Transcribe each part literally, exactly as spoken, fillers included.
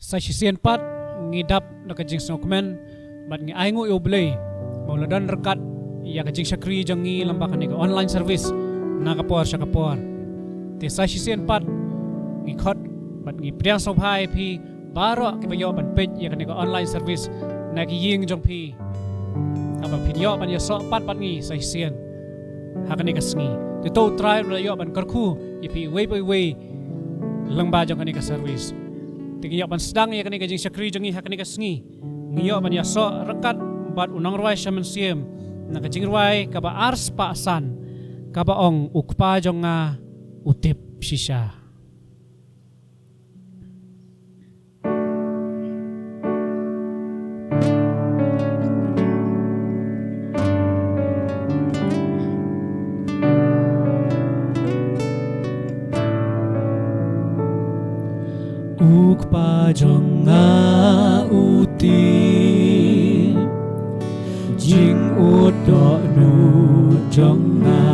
Sa shisien pat ngi dap da ka jingsngewkmen bad ngi ainguh ïa U Blei ba u la don ryngkat ïa ka jingshakri jong ngi lyngba kane ka online service na ka por sha ka por. Te sa shisien pat ngi khot bad ngi pdiang sngewbha ïa phi baroh kiba ïoh ban peit ïa kane ka online service na ki ïing jong phi, haba phin ïoh ban ïasoh pat bad ngi sa shisien ha kane ka sngi. Te to U Trai u la ïoh ban kyrkhu ïa phi iwei pa iwei lyngba jong kane ka service. Te ngi ïoh ban sdang ïa kane ka jingshakri jong ngi ha kane ka sngi, ngi ïoh ban ïasoh ryngkat bad u nongrwai sha mynsiem na ka jingrwai kaba arspah san, kaba ong U Kpa jong nga u tip shisha. U Kpa jong nga u tip jingud dohnud jong nga.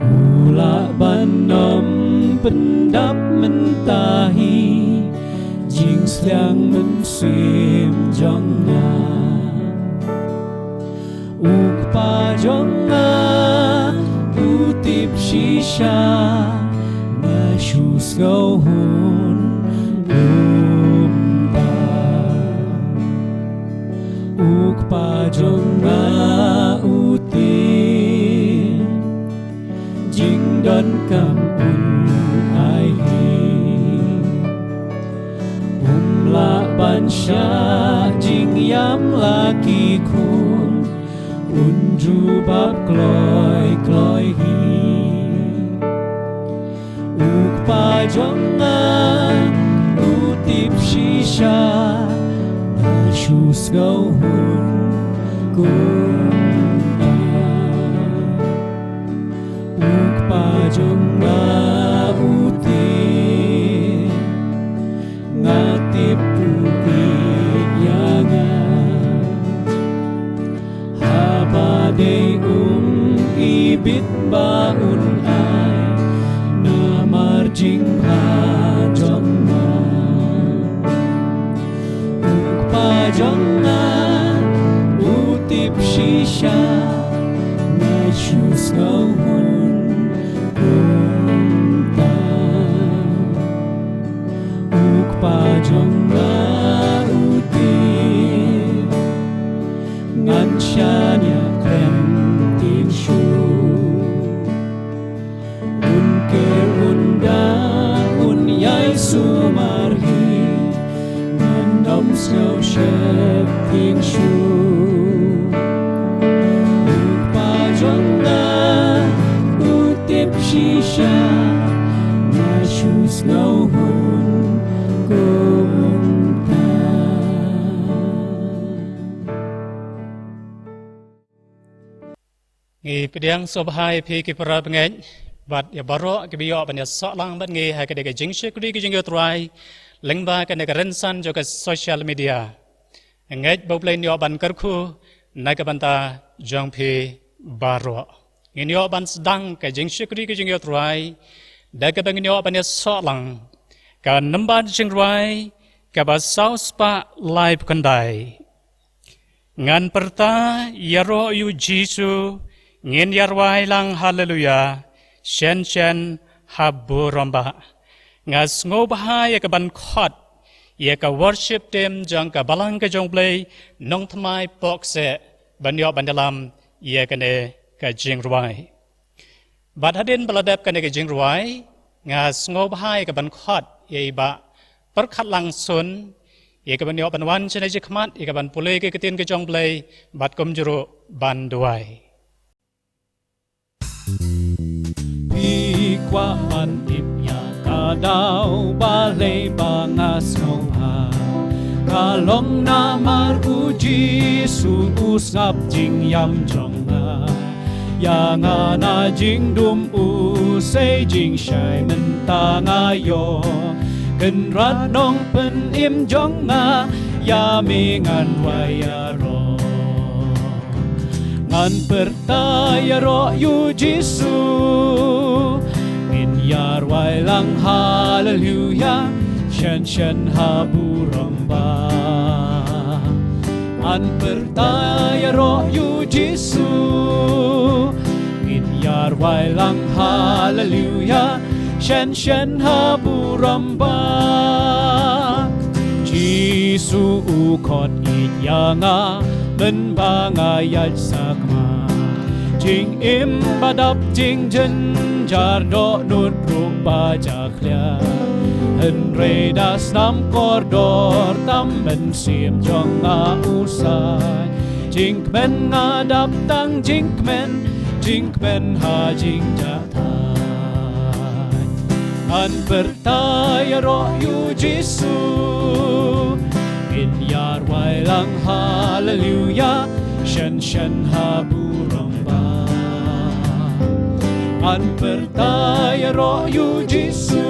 U lah ban ym pyndap mynta hi jingsliang mynsiem jong nga. U Kpa jong nga u tip shisha, nga shu sngewhun kumta. U Kpa jong nga u tip jingdonkam un ai hi. Um lah ban shah jingïam la ki khun, un jubab kloi kloi hi. U Kpa jong nga u tip shisha, nga shu sngewhun kumta. U Kpa jong nga u tip, nga tip u ïeit ïa nga. Haba dei um ibit ba un ai namar jingbha jong nga. U Kpa jong nga u tip shisha, nga shu sngewhun kumta. U Kpa jong nga u tip, ngan shaniah khlem tieng shuh. Un ker un da un ïai sumar hi, ngan ym sngew sheptieng shuh. U Kpa jong nga u tip shisha, nga shu sngewhun kumta. Ngi pdiang sngewbha ïa phi ki para bangeit bad ïa baroh kiba ïoh ban ïasoh lang bad ngi ha kane ka jingshakri ka jong U Trai lyngba kane ka rynsan jong ka social media. Ngeit ba U Blei un ïoh ban kyrkhu na ka bynta jong phi baroh. Ngin ïoh ban sdang ka jingshakri ka jong U Trai da kaba ngin ïoh ban ïasoh lang ka nambar jingrwai kaba saw spah laiphew khyndai. Ngan pyrta ïaroh ïa U Jisu, ngin ïarwai lang haleluya, shen shen ha burom bah. Nga sngewbha ïa ka ban khot ïa ka worship team jong ka Balang ka jong U Blei Nongthymmai Pohkseh ban ïoh ban ïalam ïa kane ka jingrwai. Bad hadien ba la dep kane ka jingrwai, nga sngewbha ïa ka ban khot ïa i Bah Pyrkhatlang Sun ïa ka ban ïoh ban wan shane shakhmat ïa ka ban pule ïa ka ktien ka jong U Blei bad kumjuh ruh ban duwai. Phi kwah ban tip ïa ka daw balei ba nga sngewbha? Ka long namar U Jisu u sngap jingïam jong nga. Ïa nga na jingdum u sei jingshai mynta nga ïoh. Kynrad Nongpynim jong nga, ïa me ngan wai ïaroh. Ngan pyrta ïaroh ïa U Jisu, ngin ïarwai lang haleluya, Shen shen ha burom ba. Ngan pyrta ïaroh ïa u Jisu. Ngin ïarwai lang haleluya. Shen shen ha burom ba. Jisu u khot ïeit ïa nga. Mynba nga ïaid sakma. Jingim ba dap jingjynjar dohnud ruh ba jakhlia. Hynrei da snam kordor tam mynsiem jong nga u sai. Jingkmen nga dap tang jingkmen, jingkmen ha jingjahthait. Ngan pyrta ïaroh ïa u Jisu. Ngin ïarwai lang haleluya. Shen shen ha burom ba. Ngan pyrta ïaroh ïa u Jisu.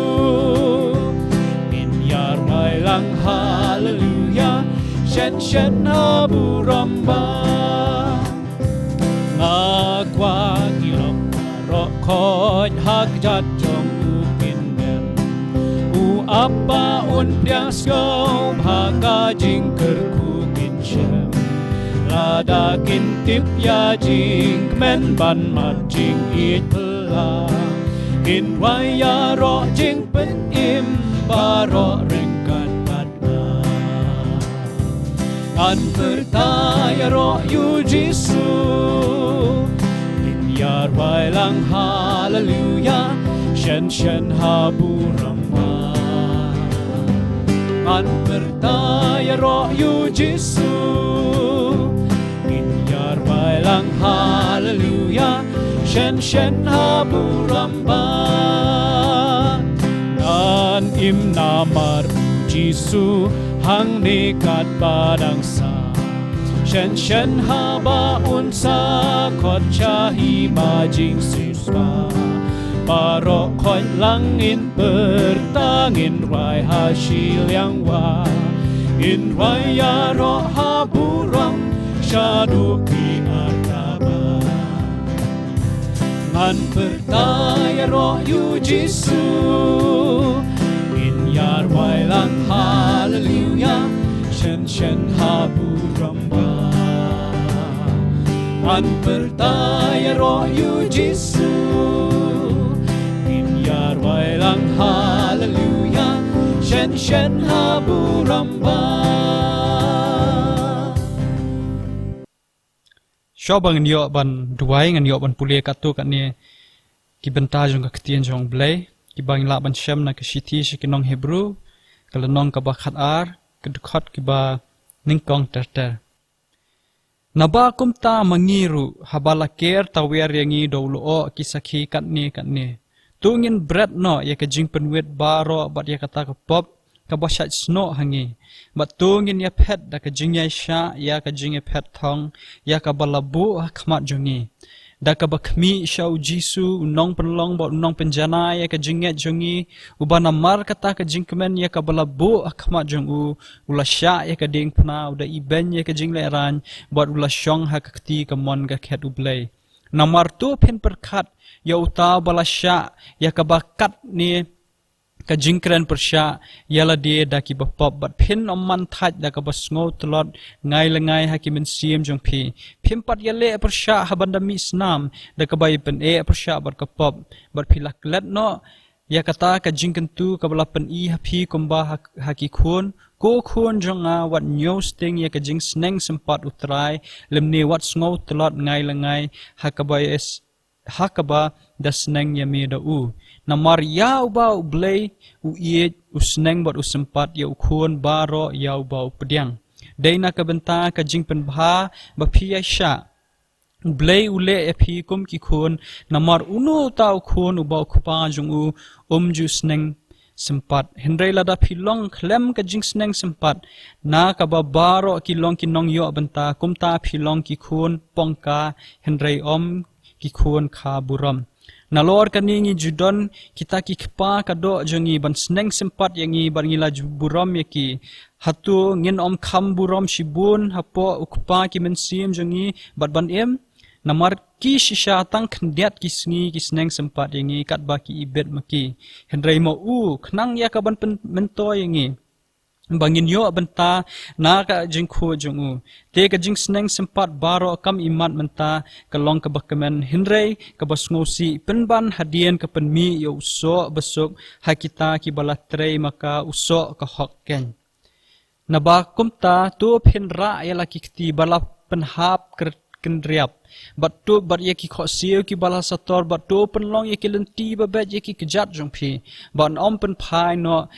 Ngin ïarwai lang haleluya. Shen shen ha burom ba. Nga kwah ki lok baroh khoit ha kjat jong u kin dem. U Apa un pdiang sngewbha ka jingkyrkhu kin shem. Lada kin tip ïa jingkmen ban mad jingïeit phylla. Kin rwai ïaroh jingpynim baroh ryngkat bad nga. Ngan pyrta ïaroh ïa u Jisu. Ngin ïarwai lang haleluya. Shen shen ha burom ba. Ngan pyrta ïaroh ïa u Jisu. Ngin ïarwai lang haleluya. Shen shen ha burom ba. Ngan im namar u Jisu hangne katba dang sah. Shen shen haba un sa khot sha hima jingsiewspah. Baroh khoit lang ngin pyrta ngin rwai ha shiliang wah. Ngin rwai ïaroh ha burom shaduh ki artaba. Ngan pyrta ïaroh ïa u Jisu. Ngin ïarwai lang haleluya. Shen shen ha burom ba. Ngan pyrta ïaroh ïa u Jisu. Ngin ïarwai lang haleluya. Shen shen ha burom ba. Shuwa ba ngan ïoh ban duwai ngan ïoh ban pule katto katne ki bynta jong ka ktien jong u Blei, kiba ngi lah ban shem na ka shithi sha ki nong Hebru, ka lynnong kaba khatar, ka dkhot kaba nyngkong ter ter. Naba kumta ma ngi ruh, haba la ker tawiar ïa ngi da u lyoh ki sakhi katne katne. To ngin bret noh ïa ka jingpynwit baroh bad ïa kata ka pop, kaba shait snoh ha ngi. Bad to ngin ïaphet da ka jingïaishah ïa ka jingïaphet thong, ïa kaba la buh ha khmat jong ngi. Da kaba khmih sha u Jisu, u nongpynlong bad u nongpynjanai ïa ka jingngeit jong ngi, uba namar kata ka jingkmen ïa kaba la buh ha khmat jong u, u la shah ïa ka diengphna, u da ibeiñ ïa ka jinglehrain, bad u la shong ha ka kti kamon ka khet u Blei. Namar to phin pyrkhat, ïa uta uba la shah, ïa kaba katne, ka jingkren pyrshah, ïa lade da kiba pop, bad phin ym man thait da kaba sngew tlot, ngai la ngai ha ki mynsiem jong phi. Phim pat ïaleh pyrshah ha ban da mih snam, da kaba ïa pyneh pyrshah bad ka pop, bad phi la klet noh, ïa kata ka jingkyntu kaba la pyni ha phi kumba ha, ha ki khun, ko khun jong nga wat ñiewsting ïa ka jingsneng sympat u Trai, lymne wat sngew tlot ngai la ngai, ha kaba ïa s-, ha kaba da sneng ïa me da u. Namar ïa uba u Blei, u ïeit, u sneng bad u sympat ïa u khun baroh ïa uba u pdiang. Dei na ka bynta ka jingpynbha, ba phi ïaishah. U Blei u leh ïa phi kum ki khun, namar uno uta u khun uba u kpa jong u, um ju sneng sympat. Hynrei lada phi long khlem ka jingsneng sympat, na kaba baroh ki long ki nongïoh bynta, kumta phi long ki khun pongka, hynrei ym ki khun kha burom. Nalor kane ngi ju don kita ki kpa ka doh jong ngi ban sneng sympat ïa ngi bad ngi la ju burom ïa ki. Hato ngin ym kham burom shibun hapoh u kpa ki mynsiem jong ngi bad ban im? Namar ki shisha tang khyndiat ki sngi ki sneng sympat ïa ngi katba ki ibit ma ki. Hynrei ma u khnang ïa ka ban pyn-, myntoi ïa ngi, ba ngin ïoh bynta na ka jingkhuid jong u. Te ka jingsneng sympat baroh kam imat mynta ka long kaba kmen, hynrei kaba sngewsih, pynban hadien ka pynmih ïa u soh basuk ha kita kiba la trei ma ka, u soh ka hok keiñ. Naba kumta to phin rah ïa la ki kti ba la pynhap kynriap, bad to, bad ïa ki khohsiew kiba la sator, bad to pynlong ïa ki lynti ba beit ïa ki kjat jong phi, bad yn ym pynphai noh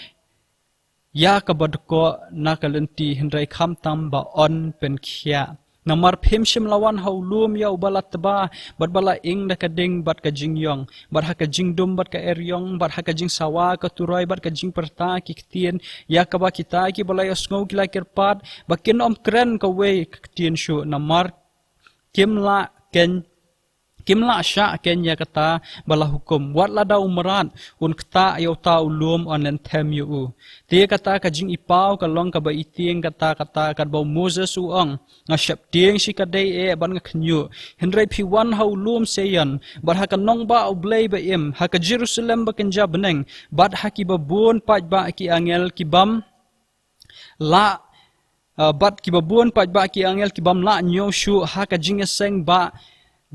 ïa kaba dkoh na ka lynti, hynrei khamtam ba yn pynkhiah. Namar phim shym la wan ha u lum ïa uba la tba, bad ba la ing da ka ding bad ka jingïong, bad ha ka jingdum bad ka eriong, bad ha ka jingsawa ka turoi bad ka jingpyrta ki ktien, ïa kaba kita kiba la ïohsngew ki la kyrpad, ba kin ym kren kawei ka ktien shuh. Namar kim lah keiñ, kim lah shah keiñ ïa kata ba la hukum. Wat lada u mrad un ktah ïa uta u lum, yn lynthem ïa u. Te kata ka jingipaw ka long kaba itieng katta katta, katba u Moses u ong: Nga sheptieng shi ka dei eh bad nga khynñiuh. Hynrei phi wan ha u lum Seion, bad ha ka nongbah U Blei ba im, ha ka Jerusalem ba kynja bneng, bad ha kiba bun paidbah ki angel ki bym lah, ah, bad kiba bun paidbah ki angel ki bym lah ñiew shuh, ha ka jingïaseng bah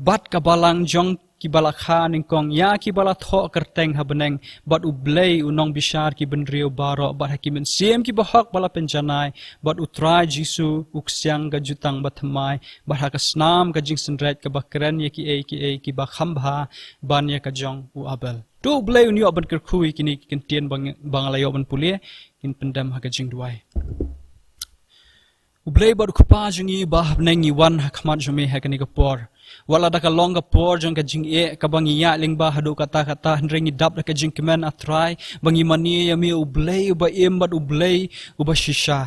bad ka balang jong kiba la kha nyngkong, ïa kiba la thoh kyrteng ha bneng, bad U Blei u nongbishar ki bynriew baroh, bad ha ki mynsiem kiba hok ba la pynjanai, bad U Trai Jisu u ksiang ka jutang bathymmai, bad ha ka snam ka jingsynreit kaba kren ïa kiei kiei kiba kham bha ban ïa ka jong u Abel. To U Blei un ïoh ban kyrkhu ïa kine ki kyntien ba nga, ba nga la ïoh ban pule. Ngin pyndem ha ka jingduwai. U Blei bad U Kpa jong ngi ba ha bneng, ngi wan ha khmat jong me ha kane ka por. Wat lada ka long ka por jong ka jingeh kaba ngi ïaid lyngba haduh katta katta, hynrei ngi dap da ka jingkmen, A Trai, ba ngi mane ïa me, U Blei uba im bad U Blei uba shisha.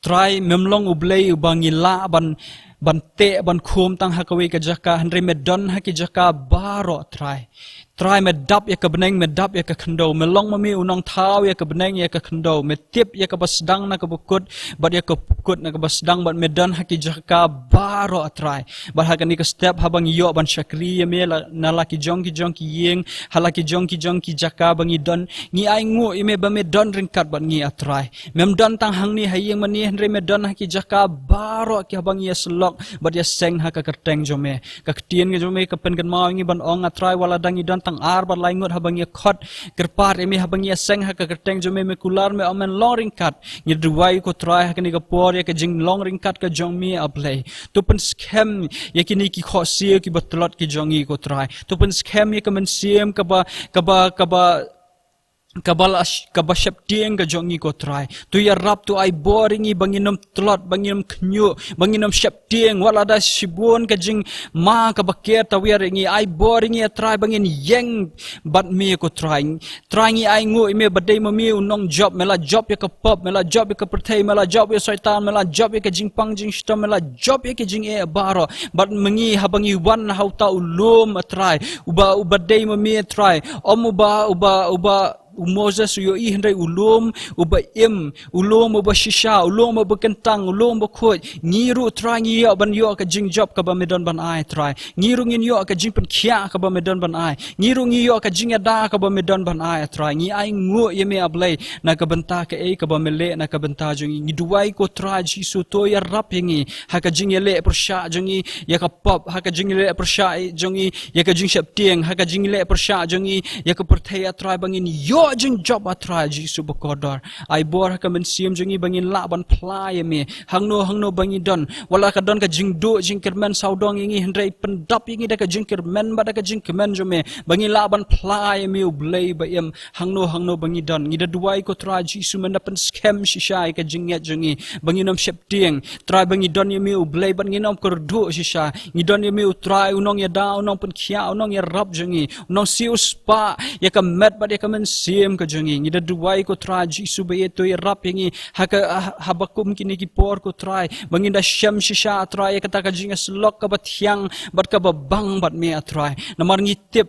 Trai, mem long U Blei uba ngi lah ban, ban teh ban khum tang ha kawei ka jaka, hynrei me don ha ki jaka baroh, Trai. Trai, me dap ïa ka bneng, me dap ïa ka khyndew. Me long ma me u nongthaw ïa ka bneng, ïa ka khyndew. Me tip ïa kaba sdang na kaba kut, bad ïa kaba kut na kaba sdang, bad me don ha ki jaka baroh, A Trai. Bad ha kane ka step, haba ngi ïoh ban shakri ïa me la, na la ki jong ki jong ki ïing, ha la ki jong ki jong ki jaka ba ngi don, ngi ainguh ïa me ba me don ryngkat bad ngi, A Trai. Mem don tang hangne ha ïing mane, hynrei me don ha ki jaka baroh ki haba ngi ïasyllok bad ïaseng ha ka kyrteng jong me. Ka ktien ka jong me ka pynkynmaw ïa ngi ban ong, A Trai, wat lada ngi don tang ar bad lai ngut haba ngi ïakhot kyrpad ïa me, haba ngi ïaseng ha ka kyrteng jong me, me kular, me ong men long ryngkat. Ngi duwai, ko Trai, ha kane ka por ïa ka jinglong ryngkat ka jong me, A Blei. To pynskhem ïa kine ki khohsiew kiba tlot ki jong ngi, ko Trai. To pynskhem ïa ka mynsiem kaba, kaba, kaba kaba la sh-, kaba sheptieng ka jong ngi, ko Trai. To ïarap, to ai bor ïa ngi ba ngin ym tlot, ba ngin ym khynñiuh, ba ngin ym sheptieng wat lada shibun ka jingma kaba ker tawiar ïa ngi. Ai bor ïa ngi, A Trai, ba ngin ïeng bad me, ko Trai. Trai, ngi ainguh ïa me ba dei ma me u nongjop, me la jop ïa ka pop, me la jop ïa ka pyrthei, me la jop ïa Soitan, me la jop ïa ka jingpang jingshitom, me la jop ïa ka jingeh baroh. Bad ma ngi, haba ngi wan ha uta u lum, A Trai, uba, uba dei ma me, A Trai, ym uba, uba, uba u Moses u ïohi, hynrei u lum uba im, u lum uba shisha, u lum uba kyntang, u lum uba khuid. Ngi ruh, Trai, ngi ïoh ban ïoh ka jingjop kaba me don ban ai, Trai. Ngi ruh ngin ïoh ka jingpynkhiah kaba me don ban ai. Ngi ruh ngi ïoh ka jingïada kaba me don ban ai, Trai. Ngi ainguh ïa me, A Blei, na ka bynta kaei kaba me leh na ka bynta jong ngi. Ngi duwai, ko Trai Jisu, to ïarap ïa ngi ha ka jingïaleh pyrshah jong ngi ïa ka pop, ha ka jingïaleh pyrshah jong ngi ïa ka jingsheptieng, ha ka jingïaleh pyrshah jong ngi ïa ka pyrthei, A Trai, ba ngin ïoh jingjop, A Trai Jisu bakordor. Ai bor ha ka mynsiem jong ngi ba ngin lah ban phla ïa me hangno hangno ba ngi don. Wat la ka don ka jingduh jingkyrmen sawdong ïa ngi, hynrei pyndap ïa ngi da ka jingkyrmen bad da ka jingkmen jong me, ba ngin lah ban phla ïa me, U Blei ba im, hangno hangno ba ngi don. Ngi da duwai, ko Trai Jisu, men da pynskhem shisha ïa ka jingngeit jong ngi ba ngin ym sheptieng, Trai, ba ngi don ïa me, U Blei, bad ngin ym kyrduh shisha. Ngi don ïa me, U Trai, u nongïada, u nongpynkhiah, u nongïarap jong ngi, u nongsiewspah ïa ka met bad ïa ka mynsiem ka jong ngi. Ngi da duwai, ko Trai Jisu, ba ïa to ïarap ïa ngi ha ka, ha, haba kum kine ki por, ko Trai, ba ngin da shem shisha, A Trai, ïa kata ka jingïasyllok kaba thiang bad kaba bang bad me, A Trai. Namar ngi tip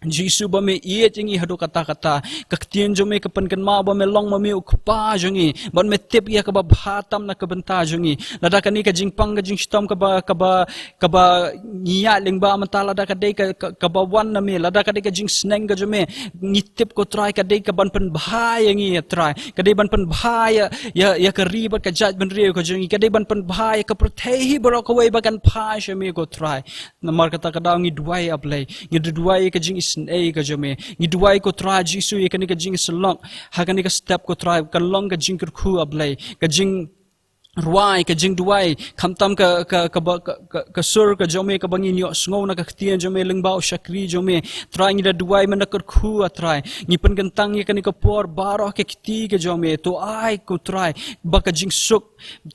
Jisu ba me ïeit ïa ngi haduh katta katta. Ka ktien jong me ka pynkynmaw ba me long ma me u kpa jong ngi. Bad me tip ïa kaba bha tam na ka bynta jong ngi. Lada kane ka jingpang ka jingshitom kaba, kaba, kaba ngi ïaid lyngba mynta lada ka dei ka, ka, kaba wan na me. Lada ka dei ka jingsneng ka jong me. Ngi tip ko Trai ka dei ka ban pynbha ïa ngi Trai. Ka dei ban pynbha ïa, ïa, ïa ka ri bad ka jaitbynriew ka jong ngi. Ka dei ban pynbha ïa ka pyrthei hi baroh kawei ba kan phai sha me ko Trai. Namar kata ka daw ngi duwai A Blei. Ngi da duwai ïa ka jingisynei ka jong me. Ngi duwai ko Trai Jisu ïa kane ka jingsyllok. Ha kane ka step ko Trai. Kan long ka jingkyrkhu A Blei. Ka jingrwai, ka jingduwai. Khamtam ka, ka, ka, ba, ka, ka, ka sur ka jong me kaba ngin ïohsngew na ka ktien jong me lyngba u shakri jong me. Trai ngi da duwai mynta kyrkhu A Trai. Ngi pynkyntang ïa kane ka por baroh ka kti ka jong me. To ai ko Trai. Ba ka jingsuk.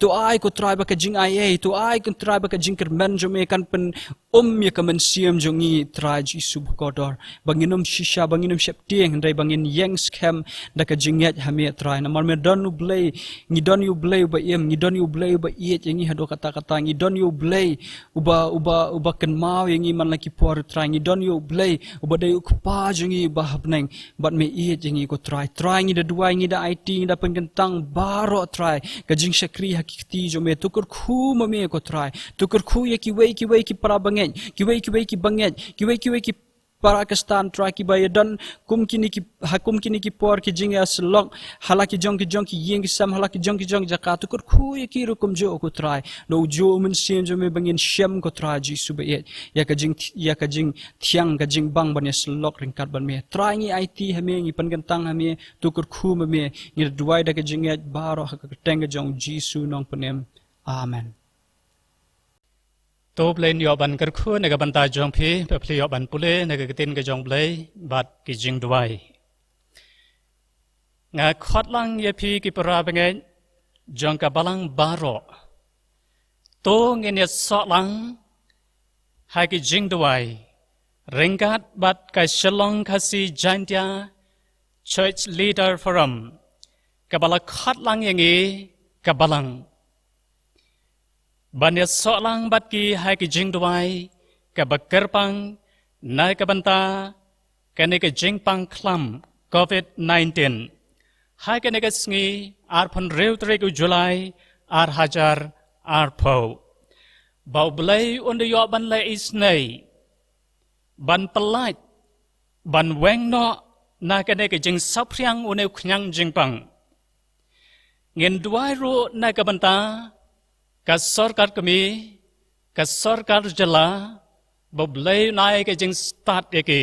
To ai ko Trai ba ka jingaiei, to ai ko Trai ba ka jingkyrmen jong me kan pyn-um ïa ka mynsiem jong ngi Trai Jisu bakordor. Ba ngin ym shisha, ba ngin ym sheptieng, hynrei ba ngin ïeng skhem da ka jingngeit ha me Trai. Namar me don U Blei, ngi don ïa U Blei uba im, ngi don ïa U Blei uba ïeit ïa ngi haduh katta katta, ngi don ïa U Blei uba, uba, uba kynmaw ïa ngi man la ki por Trai, ngi don ïa U Blei uba dei u kpa jong ngi uba ha bneng. Bad me ïeit ïa ngi ko Trai. Trai ngi da duwai ngi da aiti ngi da pynkyntang baroh Trai. Ka jingshakri ha ki kti jong me to kyrkhu ma me ko Trai. To kyrkhu ïa kiwei kiwei ki para bangeit. Kiwei kiwei ki bangeit. Kiwei kiwei ki para Khristan Trai kiba ïa don kum kine ki ha kum kine ki por ki jingïasyllok. Ha la ki jong ki jong ki ïing ki sem ha la ki jong ki jong jaka to kyrkhu ïa ki ruh kumjuh ko Trai. Da u juh u mynsiem jong me ba ngin shem ko Trai Jisu ba ïeit. Ïa ka jing, ïa ka jing thiang ka jingbang ban ïasyllok ryngkat bad me. Trai ngi aiti ha me ngi pynkyntang ha me to kyrkhu ma me ngi da duwai da ka jingngeit baroh ha ka kyrteng ka jong u Jisu nongpynim. Amen. To Blei ngi ïoh ban kyrkhu na ka bynta jong phi, ba phi ïoh ban pule na ka ktien ka jong Blei bad ki jingduwai. Nga khot lang ïa phi ki para bangeit jong ka balang baroh. To ngin ïasoh lang ha ki jingduwai ryngkat bad ka Shillong Khasi Jaintia Church Leader Forum kaba la khot lang ïa ngi ka balang ban ïasoh lang bad ki ha ki jingduwai kaba kyrpang na ka bynta kane ka jingpang khlam covid nineteen. Ha kane ka sngi arphew hynriew tarik u July ar hajar arphew. Ba U Blei un da ïoh ban leh isynei ban pyllait ban weng noh na kane ka jingsaphriang une u khñiang jingpang. Ngin duwai ruh na ka bynta ka sorkar kmie, ka sorkar jylla, ba U Blei un ai ka jingstad ïa ki.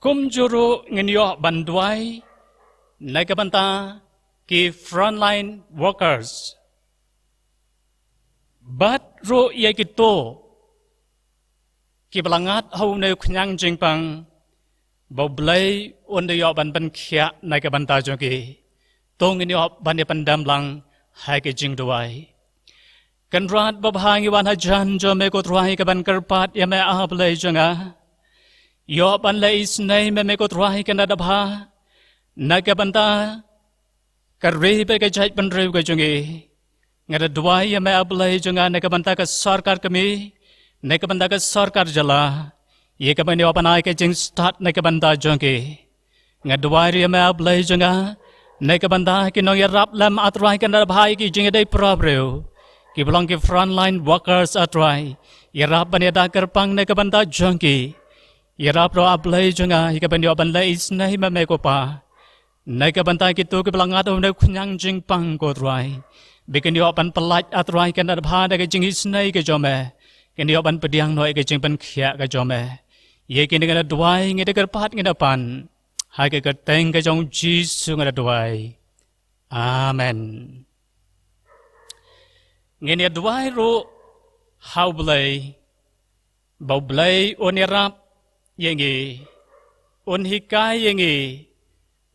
Kumjuh ruh ngin ïoh ban duwai na ka bynta ki frontline workers. Bad ruh ïa kito kiba la ngat ha une u khñiang jingpang, ba U Blei un da ïoh ban pynkhiah na ka bynta jong ki. To ngin ïoh ban ïa pyndem lang ha ki jingduwai. Kynrad babha ngi wan hajan jong me ko Trai ka ban kyrpad ïa me A Blei jong nga. Ïoh ban leh isynei me me ko Trai ka na da bha na ka bynta ka ri bad ka jaitbynriew ka jong ngi. Nga da duwai ïa me A Blei jong nga na ka bynta ka sorkar kmie, na ka bynta ka sorkar jylla, ïa ka ban ïoh ban ai ka jingstad na ka bynta jong ki. Nga duwai ruh ïa me A Blei jong nga na ka bynta ki nongïarap lem A Trai ka na da bha ïa ki jingïadei para briew kiba long ki frontline workers A Trai. Ïarap ban ïada kyrpang na ka bynta jong ki. Ïarap ruh A Blei jong nga ïa ka ban ïoh ban leh isynei ma me ko Pa. Na ka bynta kito kiba la ngat ha une u khñiang jingpang ko Trai. Ba kin ïoh ban pyllait A Trai ka na da bha da ka jingisynei ka jong me. Kin ïoh ban pdiang noh ïa ka jingpynkhiah ka jong me. Ïa kine nga da duwai nga da kyrpad nga da pan. Ha ka kyrteng ka jong u Jisu nga da duwai. Amen. Ngin ïa duwai ruh ha U Blei. Ba U Blei un ïarap ïa ngi. Un hikai ïa ngi.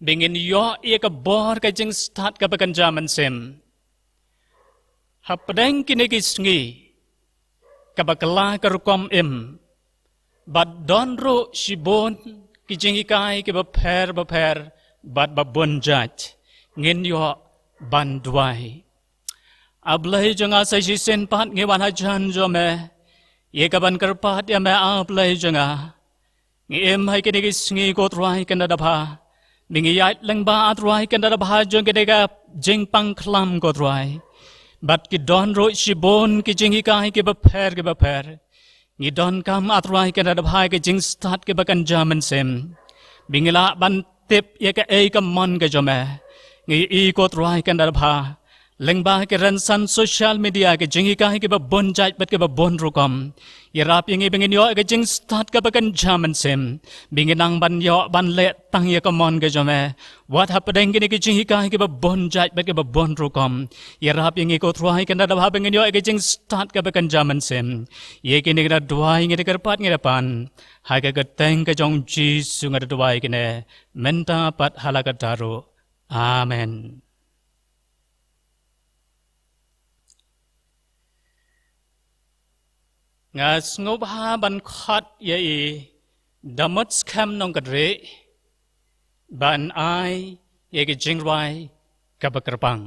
Ba ngin ïoh ïa ka bor ka jingstad kaba kynja mynsiem. Hapdeng kine ki sngi. Kaba kylla ka rukom im. Bad don ruh shibun ki jinghikai kiba pher bapher bad ba bun jait. Ngin ïoh ban duwai. A Blei jong nga sa shisien pat ngi wan hajan jong me. Ïa ka ban kyrpad ïa me A Blei jong nga. Ngi im ha kine ki sngi ko Trai kynda da bha, ba ngi ïaid lyngba, A Trai kynda da bha, jong kine ki jingpang khlam ko Trai. Bad ki don ruh shibun ki jinghikai kiba pher kiba pher. Ngi donkam, A Trai kynda da bha, ki jingstad kiba kynja mynsiem, ba ngin lah ban tip ïa kaei ka mon ka jong me. Ngi ïohi ko Trai kynda da bha, lyngba ki rynsan social media, ki jinghikai kiba bun jait bad kiba bun rukom. Ïarap ïa ngi ba ngin ïoh ïa ka jingstad kaba kynja mynsiem, ba ngin nang ban ïoh ban leh tang ïa ka mon ka jong me. Wat hapdeng kine ki jinghikai kiba bun jait bad kiba bun rukom, ïarap ïa ngi ko Trai kynda da bha, ba ngin ïoh ïa ka jingstad kaba kynja mynsiem. Ïa kine ngi da duwai, ngi da kyrpad, ngi da pan ha ka kyrteng ka jong U Jisu nga da duwai kine, mynta pat ha la ka daru. Amen. Nga sngewbha ban khot ïa i Damut Skhem Nongkdrieh ban ai ïa ki jingrwai kaba kyrpang.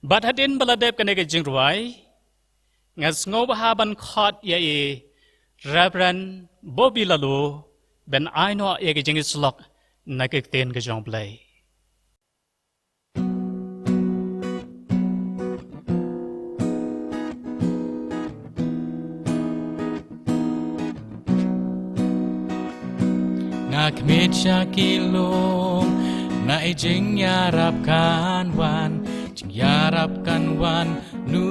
Bad hadien ba la dep kane ka jingrwai, nga sngewbha ban khot ïa i Reverend Bobby Laloo ban ai noh ïa ka jingïasyllok na ka ktien ka jong U Blei. Nga khmih sha ki lum, na i jingïarap kan wan, jingïarap kan wan na U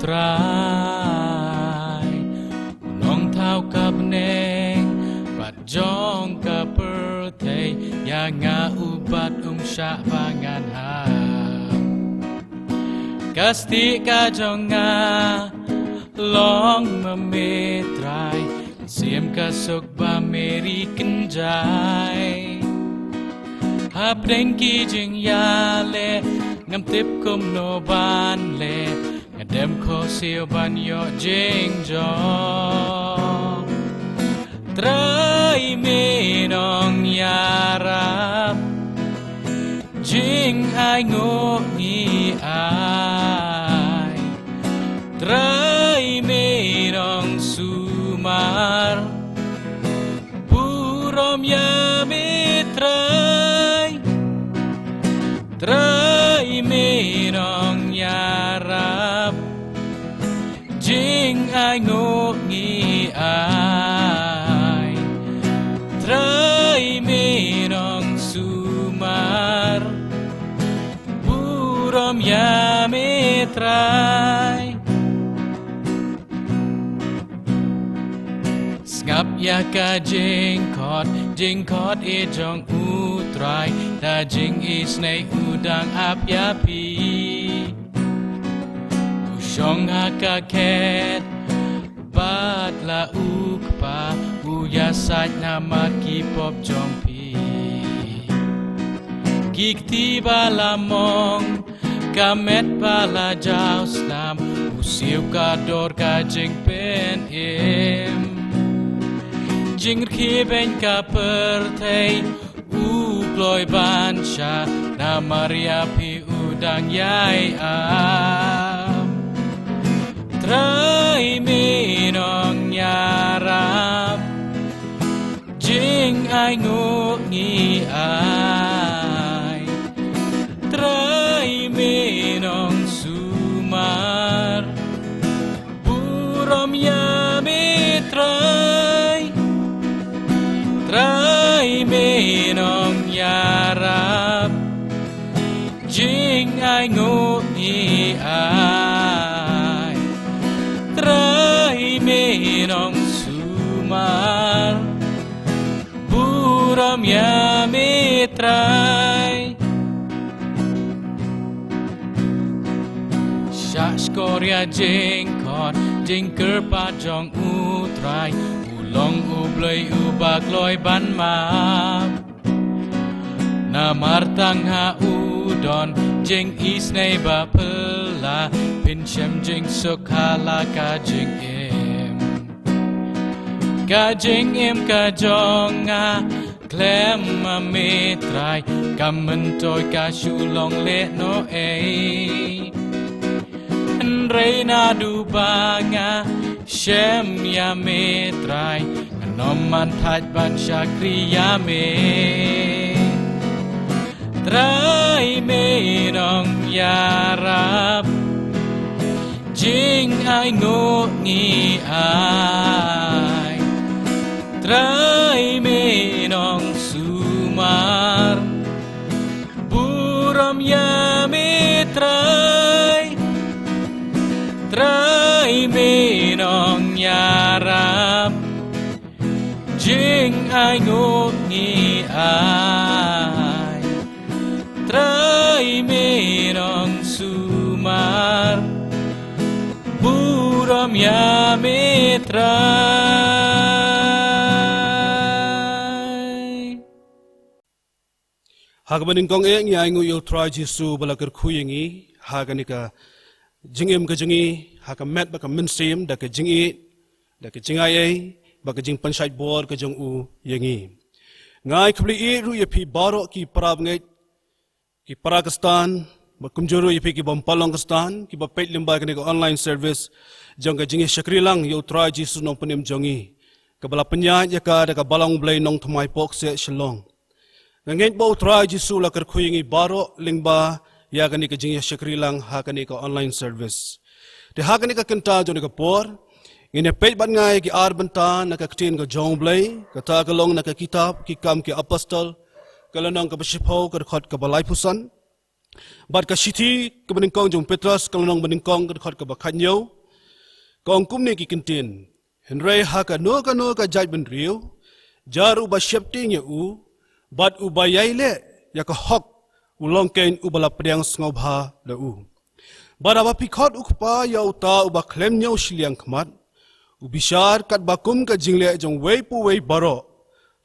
Trai. U Nongthaw ka bneng bad jong ka pyrthei, ïa nga u bat um shah ba ngan hap. Ka stieh ka jong nga long ma me Trai, mynsiem ka suk ba me ri kynjai. Hapdeng ki jingïaleh ngam tip kumno ban leh, nga dem khohsiew ban ïoh jingjop. Trai me nongïarap, jingainguh ngi ai. Trai me nongsumar, burom ïa me Trai. Trai me nongïarap, jingainguh ngi ai. Trai me nongsumar, burom ïa me Trai. Sngap ïa ka jingkhot, jingkhot i jong U Trai, da jingisynei u dang ap ïa phi. U shong ha ka khet bad la u kpa, u ïasaid namar ki pop jong phi. Ki kti ba la mong, ka met ba la jaw snam, u siew ka dor ka jingpynim. Jingrkhie beiñ ka pyrthei, u kloi ban shah, namar ïa phi u dang ïai ap. Trai me nongïarap, jingainguh ngi ai. Trai me nongsumar, burom ïa me Trai. Trai me nongïarap, jingainguh ngi ai. Trai me nongsumar, burom ïa me Trai. Shah shkor ïa jingkhot, jingkyrpad jong U Trai, u long U Blei uba kloi ban map. Namar tang ha u don jingisynei ba phylla, phin shem jingsuk ha la ka jingim. Ka jingim ka jong nga khlem ma me Trai, kam myntoi ka shu long lehnohei. Hynrei naduh ba nga Shem ïa me Trai, ngan ym man thait ban shakri ïa me. Trai me nongïarap, jingainguh ngi ai. Trai me nongsumar, burom ïa me Trai. Trai me nongïarap, jingainguh ngi ai. Trai me nongsumar, burom ïa me Trai. Ha kaba nyngkong eh ngi ainguh ïa u Trai Jisu ba la kyrkhu ïa ngi ha kane ka jingim ka jong ngi, ha ka met bad ka mynsiem, da ka jingïeit, da ka jingai ei, bad ka jingpynshait bor ka jong u ïa ngi. Nga ai khublei ruh ïa phi baroh ki para bangeit, ki para Khristan, bad kumjuh ruh ïa phi ki bym pat long Khristan, kiba peit lyngba kane ka online service jong ka jingïashakri lang ïa u Trai Jisu Nongpynim jong ngi, kaba la pynïaid ïa ka da ka Balang Blei Nongthymmai Pohkseh Shillong. Nga ngeit ba u Trai Jisu u la kyrkhu ïa ngi baroh lyngba ïa kane ka jingïashakri lang ha kane ka online service. Te ha kane ka kynta jong kane ka por, ngin ïa peit bad nga ïa ki ar bynta na ka ktien ka jong u Blei, kata ka long na ka kitab Ki Kam ki Apostol, ka lynnong kaba shiphew, ka dkhot kaba laiphew san. Bad ka shithi kaba nyngkong jong u Petros, ka lynnong ba nyngkong, ka dkhot kaba khathynñiew, ka ong kumne ki kyntien: Hynrei ha kano kano ka jaitbynriew, jar uba sheptieng ïa u, bad uba ïai leh ïa ka hok, u long kein uba la pdiang sngewbha da u. Bad haba phi khot u Kpa ïa uta uba khlem ñiew shiliang khmat, u bishar katba kum ka jingleh jong uwei pa uwei baroh,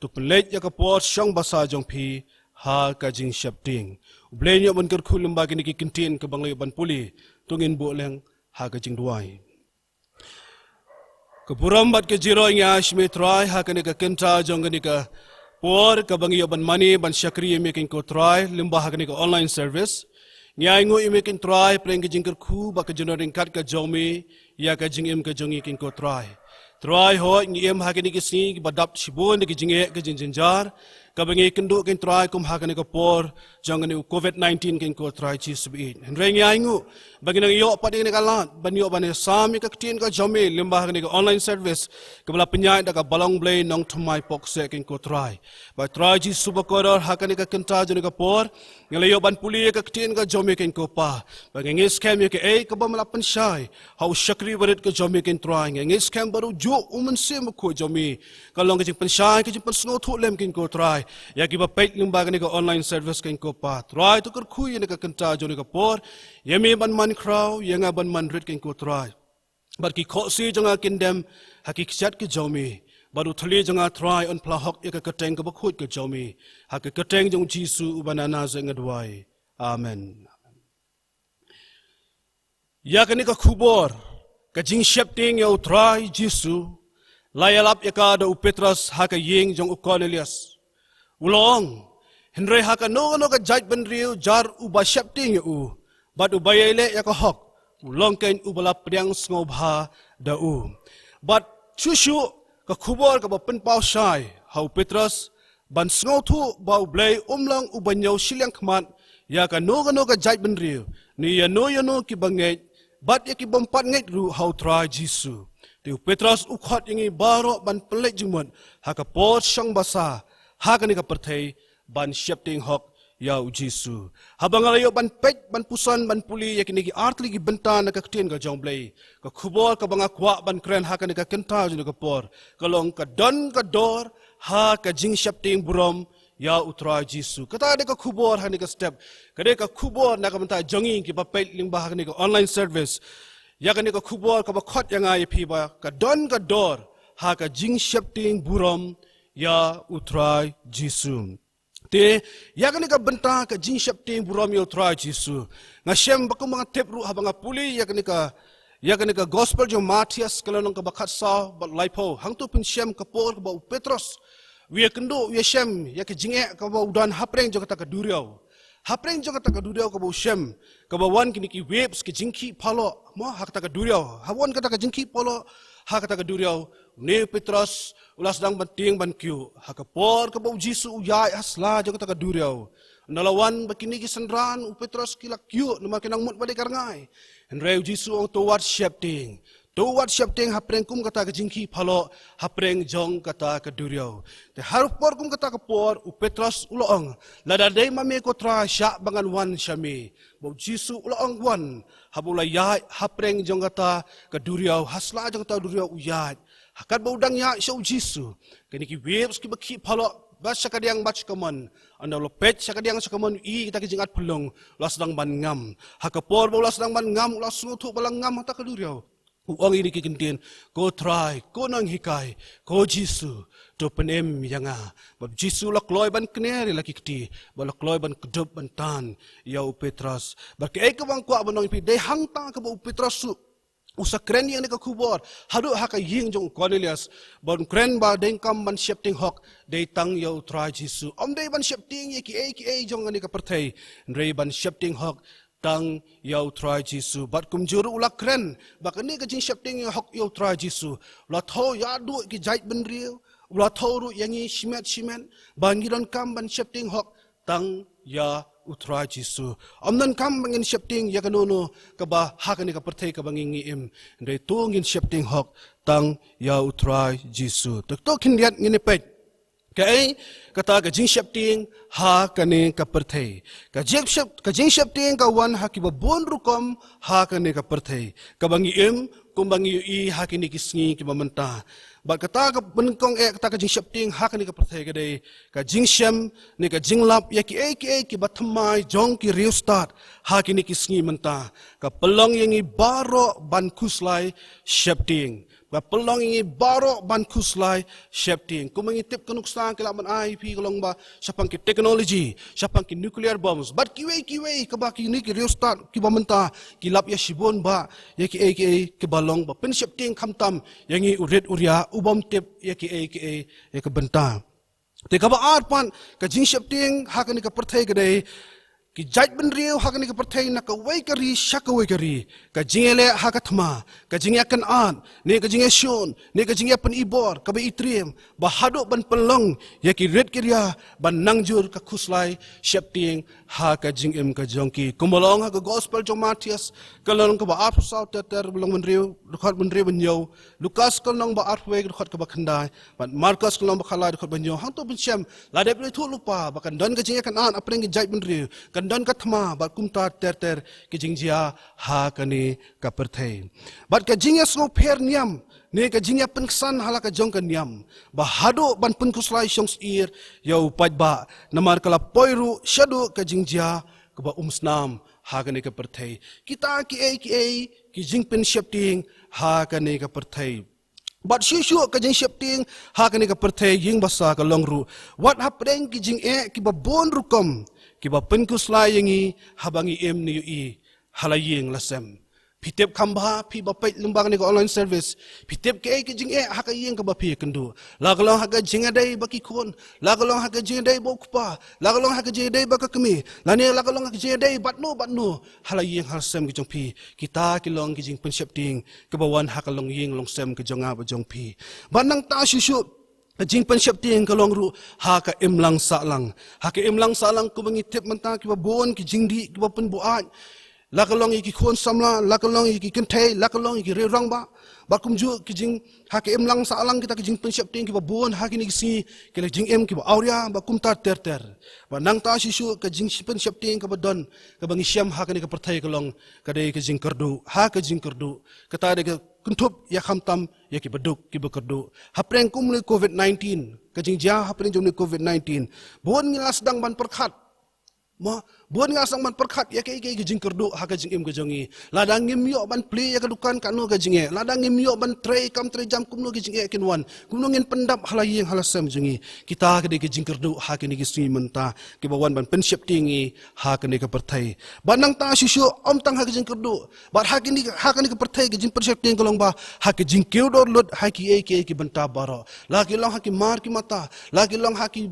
to pynleit ïa ka por shong basa jong phi ha ka jingsheptieng. U Blei un ïoh ban kyrkhu lyngba kine ki kyntien kaba ngi la ïoh ban pule. To ngin buh lem ha ka jingduwai. Ka burom bad ka jingroi ngi ai sha me Trai ha kane ka kynta jong kane ka por kaba ngi ïoh ban mane ban shakri ïa me kein ko Trai lyngba ha kane ka online service. Ngi ainguh ïa me kein Trai pdeng ka jingkyrkhu bad ka jingdon ryngkat ka jong me ïa ka jingim ka jong ngi kein ko Trai. Trai hooid, ngi im ha kine ki sngi kiba dap shibun da ki jingeh, ka jingjynjar, kaba ngi kynduh kein Trai kum ha kane ka por jong kane u covid nineteen kein ko Trai Jisu ba ïeit. Hynrei ngi ainguh ba ngi nang ïoh pat ïa kane ka lad ban ïoh ban ïasam ïa ka ktien ka jong me lyngba ha kane ka online service kaba la pynïaid da ka Balang Blei Nongthymmai Pohkseh kein ko Trai. Bad Trai Jisu bakordor, ha kane ka kynta jong kane ka por, ngi la ïoh ban pule ïa ka ktien ka jong me kein ko Pa. Bad ngi ngeit skhem ïa kaei kaba me la pynshai ha u shakri barit ka jong me kein Trai. Ngi ngeit skhem ba ruh juh u Mynsiem Bakhuid jong me kan long ka jingpynshai, ka jingpynsngewthuh lem kein ko Trai ïa kiba peit lyngba kane ka online service kein ko Pa. Trai, to kyrkhu ïa kane ka kynta jong kane ka por, ïa me ban man khraw, ïa nga ban man rit kein ko Trai. Bad ki khohsiew jong nga kin dem ha ki kjat ki jong me. Bad u thylliej jong nga Trai un phla hok ïa ka kyrteng kaba khuid ka jong me. Ha ka kyrteng jong u Jisu uba na Nasareth nga duwai. Amen. Ïa kane ka khubor ka jingsheptieng ïa u Trai Jisu la ïalap ïa ka da u Petros ha ka ïing jong u Kornelius. U la ong, hynrei ha kano kano ka jaitbynriew jar uba sheptieng ïa u, bad uba ïai leh ïa ka hok, u long kein uba la pdiang sngewbha da u. Bad shuh shuh ka khubor kaba pynpaw shai ha u Petros ban sngewthuh ba u Blei um long uba ñiew shiliang khmat ïa kano kano ka jaitbynriew, ne ïano ïano kiba ngeit, bad ïa ki bym pat ngeit ruh ha u Trai Jisu. Te u Petros u khot ïa ngi baroh ban pynleit jingmut ha ka por shong basa ha kane ka pyrthei ban sheptieng hok ïa u Jisu. Haba nga la ïoh ban peit, ban puson, ban pule ïa kine ki artylli ki bynta na ka ktien ka jong u Blei, ka khubor kaba nga kwah ban kren ha kane ka kynta jong kane ka por ka long ka don ka dor ha ka jingsheptieng burom ïa u Trai Jisu. Kata dei ka khubor ha kane ka step. Ka dei ka khubor na ka bynta jong ngi kiba peit lyngba ha kane ka online service. Ïa kane ka khubor kaba khot ïa nga ïa phi ba ka don ka dor ha ka jingsheptieng burom ïa u Trai Jisu. Te ïa kane ka bynta ka jingsheptieng burom ïa u Trai Jisu, nga shem ba kumba nga tip ruh haba nga pule ïa kane ka, ïa kane ka gospel jong u Mathaios ka lynnong kaba khatsaw bad laiphew, hangto phin shem ka por kaba u Petros u ïakynduh, u ïashem ïa ka jingeh kaba u don hapdeng jong kata ka duriaw. Hapdeng jong kata ka duriaw kaba u shem, kaba wan kine ki waves, ki jingkhih paloh, mo, ha kata ka duriaw. Ha wan kata ka jingkhih paloh ha kata ka duriaw, une u Petros u la sdang ban tieng ban kyiuh. Ha ka por kaba u Jisu u ïaid ha sla jong kata ka duriaw, ynda la wan ba kine ki synran u Petros ki la kyiuh namar ki nang mut ba dei ka rngai. Hynrei u Jisu u ong, to wat sheptieng. To wat sheptieng hapdeng kum kata ka jingkhih paloh hapdeng jong kata ka duriaw. Te ha por kum kata ka por u Petros u la ong, lada dei ma me ko Trai, shah ba ngan wan sha me. Bad u Jisu u la ong, wan. Haba u la ïaid hapdeng jong kata ka duriaw, ha sla jong kata ka duriaw u ïaid. Ha katba u dang ïaid sha u Jisu, kine ki waves kiba khih paloh, bad sha kadiang bad sha kamon. Ynda u la peit sha kadiang sha kamon, u i kita ki jingat pynlong, u la sdang ban ngam. Ha ka por ba u la sdang ban ngam, u la sngewthuh ba la ngam ha kata ka duriaw. U ong ïa kine ki kyntien, ko Trai, ko Nonghikai, ko Jisu, to pynim ïa nga. Bad u Jisu u la kloi ban kner ïa la ki kti, bad u la kloi ban kdup ban tan ïa u Petros. Bad kaei kaba nga kwah ban ong ïa phi, dei hangta kaba u Petros u, u sa kren ïa kane ka khubor haduh ha ka ïing jong u Kornelius, ban kren ba dei kam ban sheptieng hok, dei tang ïa u Trai Jisu. Ym dei ban sheptieng ïa kiei kiei jong kane ka pyrthei, hynrei ban sheptieng hok tang ïa u Trai Jisu. Bad kumjuh ruh u la kren ba kane ka jingsheptieng ïa hok ïa u Trai Jisu, u la thew ïa duh ki jaitbynriew, u la thew ruh ïa ngi shimet shimet, ba ngi donkam ban sheptieng hok tang ïa u Trai Jisu. Ym donkam ba ngin sheptieng ïa kano kano kaba ha kane ka pyrthei kaba ngi ngi im. Hynrei to ngin sheptieng hok tang ïa u Trai Jisu. Te to khyndiat ngin ïa peit kaei kata ka jingsheptieng ha kane ka pyrthei. Ka jingshep, ka jingsheptieng ka wan ha kiba bun rukom ha kane ka pyrthei, kaba ngi im, kumba ngi ïohi ha kine ki sngi kiba mynta. Bad kata ka nyngkong eh, kata ka jingsheptieng ha kane ka pyrthei ka dei ka jingshem ne ka jinglap ïa kiei kiei kiba thymmai jong ki riewstad ha kine ki sngi mynta. Ka pynlong ïa ngi baroh ban khuslai sheptieng. Ka pynlong ïa ngi baroh ban khuslai sheptieng. Kumba ngi tip, ka nuksa ki la ban ai phi ka long ba shaphang ki technology, shaphang ki nuclear bombs, bad kiwei kiwei kaba kine ki riewstad kiba mynta ki lap ïa shibun bah ïa kiei kiei kiba long ba pynsheptieng khamtam ïa ngi u rit u ria u bym tip ïa kiei kiei ïa ka bynta. Te kaba ar pat, ka jingsheptieng ha kane ka pyrthei ka dei ki jaitbynriew ha kane ka pyrthei na kawei ka ri sha kawei ka ri, ka jingïaleh ha ka thma, ka jingïakynad, ne ka jingïashun, ne ka jingïapynibor kaba itriem, ba haduh ban pynlong ïa ki rit ki ria ban nang jur ka khuslai sheptieng ha ka jingim ka jong ki. Kumba long ha ka gospel jong Mathaios, ka lynnong kaba arphew saw, ter ter, lynnong hynriew, dkhot hynriew ban hynñiew. Lukas ka lynnong ba arphew wei, dkhot kaba khyndai. Bad Markos ka lynnong ba khatlai, dkhot ba hynñiew. Hangto phin shem, lada phi la ïathuh lypa ba kan don ka jingïakynad hapdeng ki jaitbynriew, kan don ka thma, bad kumta ter ter ki jingjia ha kane ka pyrthei. Bad ka jingïasngewpher niam, ne ka jingïapynksan ha la ka jong ka niam, ba haduh ban pynkhuslai shongsyier ïa u paidbah, namar ka la poi ruh shaduh ka jingjia kaba umsnam ha kane ka pyrthei. Kita kiei kiei ki jingpynsheptieng ha kane ka pyrthei. Bad shuh shuh ka jingsheptieng ha kane ka pyrthei, ïing basa, ka long ruh wat hapdeng ki jingeh kiba bun rukom, kiba pynkhuslai ïa ngi haba ngi im ne ïohi ha la ïing la sem. Phi tip kham bha, phi ba peit lyngba kane ka online service, phi tip kaei ka jingeh ha ka ïing kaba phi ïakynduh. La ka long ha ka jingïadei bad ki khun, la ka long ha ka jingïadei bad u kpa, la ka long ha ka jingïadei bad ka kmie, lane la ka long ha ka jingïadei bad no bad no ha la ïing ha la sem ka jong phi. Kita ki long ki jingpynsheptieng kiba wan ha ka longïing longsem ka jong nga bad jong phi. Bad nangta shuh shuh ka jingpynsheptieng ka long ruh ha ka imlang sahlang. Ha ka imlang sahlang, kumba ngi tip mynta, kiba bun ki jingdih kiba pynbuaid, la ka long ïa ki khun samla, la ka long ïa ki kynthei, la ka long ïa ki riew rangbah. Bad kumjuh ki jing, ha ka imlang sahlang, kita ki jingpynsheptieng kiba bun ha kine ki sngi, ki la jingim kiba awria, bad kumta ter ter. Bad nangta shuh shuh ka jingpynsheptieng kaba don, kaba ngi shem ha kane ka pyrthei, ka long ka dei ka jingkyrduh. Ha ka jingkyrduh, kata dei ka kynthup ïa khamtam ïa kiba duk kiba kyrduh. Hapdeng kum une u covid nineteen, ka jingjia hapdeng jong une u covid nineteen, bun ngi la sdang ban pyrkhat. Mo, bun ngi la sdang ban pyrkhat ïa kaei kaei ka jingkyrduh ha ka jingim ka jong ngi. Lada ngim ïoh ban plie ïa ka dukan, kano ka jingeh. Lada ngim ïoh ban trei kam trei jam, kumno ka jingeh kin wan. Kumno ngin pyndap ha la ïing ha la sem jong ngi. Kita ka dei ka jingkyrduh ha kine ki sngi mynta, kiba wan ban pynsheptieng ïa ngi ha kane ka pyrthei. Bad nangta shuh shuh, ym tang ha ka jingkyrduh, bad ha kane, ha kane ka pyrthei, ka jingpynsheptieng ka long ba ha ka jingkiew dor lut ha kiei kiei ki bynta baroh. La ki long ha ki mar ki mata, la ki long ha ki,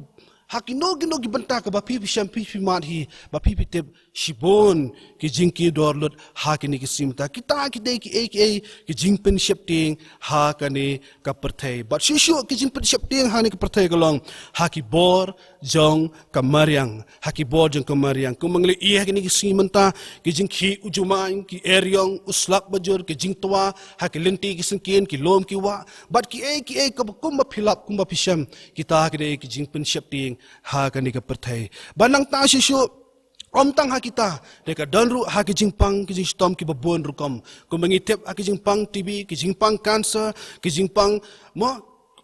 Ha kino kino ki bynta kaba phi phi shem phi phi mad hi, ba phi phi tip shibun ki jingkiew dor lut ha kine ki sngi mynta. Kita ki dei kiei kiei ki jingpynsheptieng ha kane ka pyrthei. Bad shuh shuh ki jingpynsheptieng ha kane ka pyrthei ka long ha ki bor jong ka mariang. Ha ki bor jong ka mariang. Kumba ngi la ïohi ha kine ki sngi mynta, ki jingkhih u jumai, ki eriong, u slak bajur, ki jingtwa ha ki lynti ki syngkien, ki lum ki wah. Bad kiei kiei kaba kumba phi lap, kumba phi shem, kita ki dei ki jingpynsheptieng ha kane ka pyrthei. Bad nangta shuh shuh, ym tang ha kita, te ka don ruh ha ki jingpang ki jingshitom kiba bun rukom. Kumba ngi tip ha ki jingpang T B, ki jingpang cancer, ki jingpang, mo,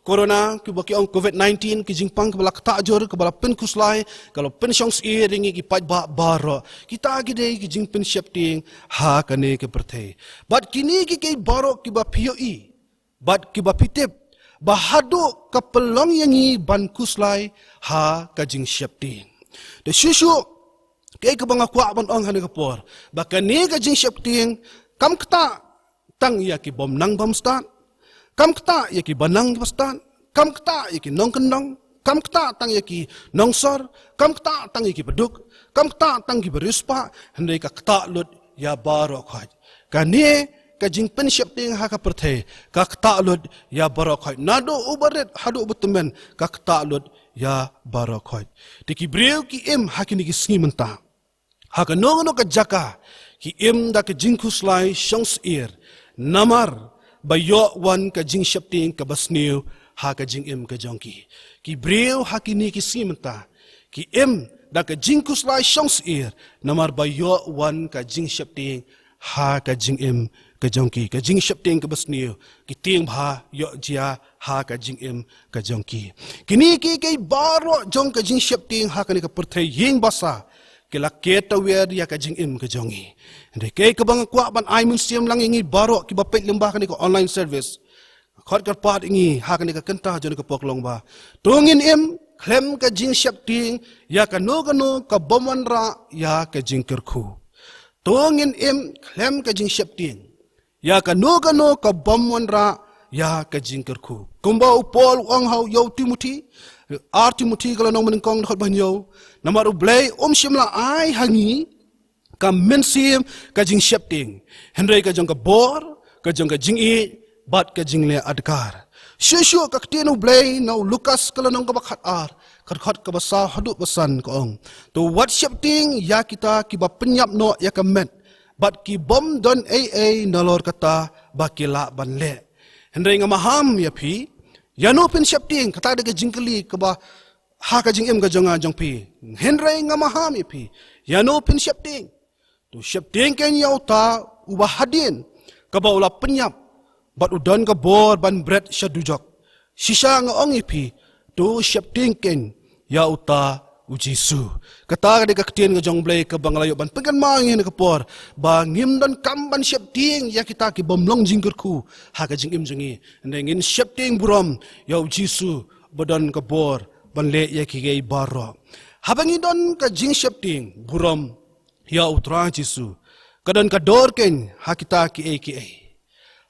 corona, kiba ki ong covid nineteen, ki jingpang kiba la ktah jur, kiba la pynkhuslai, kiba la pynshong syier ïa ngi ki paidbah baroh. Kita ki dei ki jingpynsheptieng ha kane ka pyrthei. Bad kine kiei kiei baroh kiba phi ïohi, bad kiba phi tip, ba haduh ka pynlong ïa ngi ban khuslai ha ka jingsheptieng. Te shuh shuh, kaei kaba nga kwah ban ong ha kane ka por, ba kane ka jingsheptieng kam ktah tang ïa ki bym nang bym stad, kam ktah ïa kiba nang kiba stad, kam ktah ïa ki nongkyndong, kam ktah tang ïa ki nongsor, kam ktah tang ïa kiba duk, kam ktah tang ïa kiba riewspah, hynrei ka ktah lut ïa baroh khoit. Kane ka jingpynsheptieng ha ka pyrthei ka ktah lut ïa baroh khoit. Naduh uba rit haduh uba tymmen, ka ktah lut ïa baroh khoit. Te ki briew ki im ha kine ki sngi mynta, ha kano kano ka jaka, ki im da ka jingkhuslai shong syier, namar ba ïoh wan ka jingsheptieng kaba sniew ha ka jingim ka jong ki. Ki briew ha kine ki sngi mynta, ki im da ka jingkhuslai shong syier, namar ba ïoh wan ka jingsheptieng ha ka jingim ka jong ki. Ka jingsheptieng kaba sniew, ki tieng bha ïoh jia ha ka jingim ka jong ki. Kine kiei kiei baroh jong ka jingsheptieng ha kane ka pyrthei ïing basa, ki la ker tawiar ïa ka jingim ka jong ngi. Hynrei kaei kaba nga kwah ban ai mynsiem lang ïa ngi baroh kiba peit lyngba kane ka online service, khot kyrpad ïa ngi ha kane ka kynta jong kane ka por ka long ba, to ngin im khlem ka jingsheptieng ïa kano kano ka bym wanrah ïa ka jingkyrkhu. To ngin im khlem ka jingsheptieng ïa kano kano ka bym wanrah ïa ka jingkyrkhu. Kumba u Paul u ong ha u ïa u Timothi, ar Timothi ka lynnong banyngkong dkhot bahynñiew, namar U Blei um shym la ai ha ngi ka mynsiem ka jingsheptieng, hynrei ka jong ka bor, ka jong ka jingïeit, bad ka jingleh adkar. Shuh shuh ka ktien U Blei na u Lukas ka lynnong kaba khatar, ka dkhot kaba saw haduh ba san ka ong, to wat sheptieng ïa kita kiba pynïap noh ïa ka met, bad ki bym don ei ei nalor kata ba ki lah ban leh. Hynrei nga maham ïa phi, ïano phin sheptieng, kata dei ka jingkylli kaba ha ka jingim ka jong nga jong phi. Hynrei nga maham ïa phi, ïano phin sheptieng? To sheptieng keiñ ïa uta uba hadien, kaba u la pynïap, bad u don ka bor ban bret sha dujok. Shisha nga ong ïa phi, to sheptieng keiñ ïa uta u Jisu. Kata ka dei ka ktien ka jong U Blei kaba nga la ïoh ban pynkynmaw ïa ngi ha kane ka por, ba ngim donkam ban sheptieng ïa kita ki bym long jingkyrkhu ha ka jingim jong ngi. Hynrei ngin sheptieng burom ïa u Jisu ba don ka bor ban leh ïa kiei kiei baroh. Haba ngi don ka jingsheptieng burom ïa u Trai Jisu, ka don ka dor keiñ ha kita kiei kiei.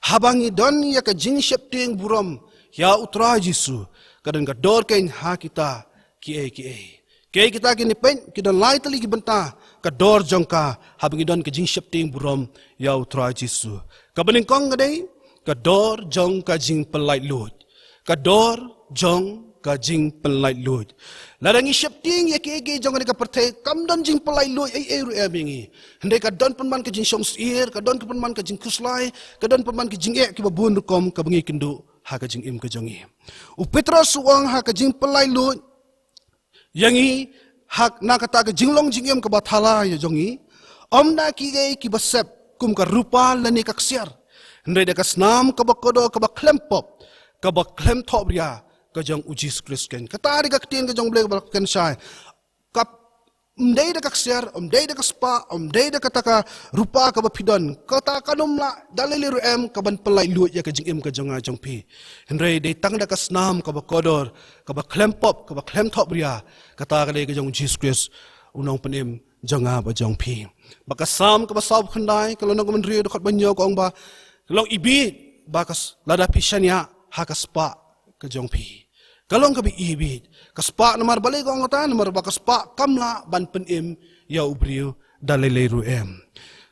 Haba ngi don ïa ka jingsheptieng burom ïa u Trai Jisu, ka don ka dor keiñ ha kita kiei kiei. Kiei kita ki, ngin peit, ki don lai tylli ki bynta ka dor jong ka haba ngi don ka jingsheptieng burom ïa u Trai Jisu. Kaba nyngkong ka dei ka dor jong ka jingpynlait luid. Ka dor jong ka jingpynlait luid. Lada ngi sheptieng ïa kiei kiei jong kane ka pyrthei, kam don jingpynlait luid ei ei ruh em ïa ngi. Hynrei ka don pynban ka jingshong syier, ka don ka pynban ka jingkhuslai, ka don pynban ka jingeh kiba bun rukom kaba ngi kynduh ha ka jingim ka jong ngi. U Petros u ong ha ka jingpynlait luid ïa ngi, ha na kata ka jinglong jingim kaba thala ïa jong ngi, ym da kiei kiba sep kum ka rupa lane ka ksiar, hynrei da ka snam kaba kordor kaba khlem pop, kaba khlem thohbria, ka jong u Jisu Khrist keiñ. Kata dei ka ktien ka jong U Blei kaba la pynshai. Ka ym dei da ka ksiar, ym dei da ka spah, ym dei da kata ka rupa kaba phi don. Kata kan ym lah da lei lei ruh em kaban pynlait luid ïa ka jingim ka jong nga jong phi. Hynrei dei tang da ka snam kaba kordor, kaba khlem pop, kaba khlem thohbria. Kata ka dei ka jong u Jisu Khrist, u Nongpynim jong nga bad jong phi. Ba ka Salm kaba saw khyndai, ka lynnong kaba hynriew, dkhot ba hynñiew ka ong ba, long ibit ba ka s-, lada phi shaniah ha ka spah ka jong phi. Ka long kaba i bit. Ka spah namar balei ka ong kata, namar ba ka spah kam lah ban pynim ïa u briew da lei lei ruh em.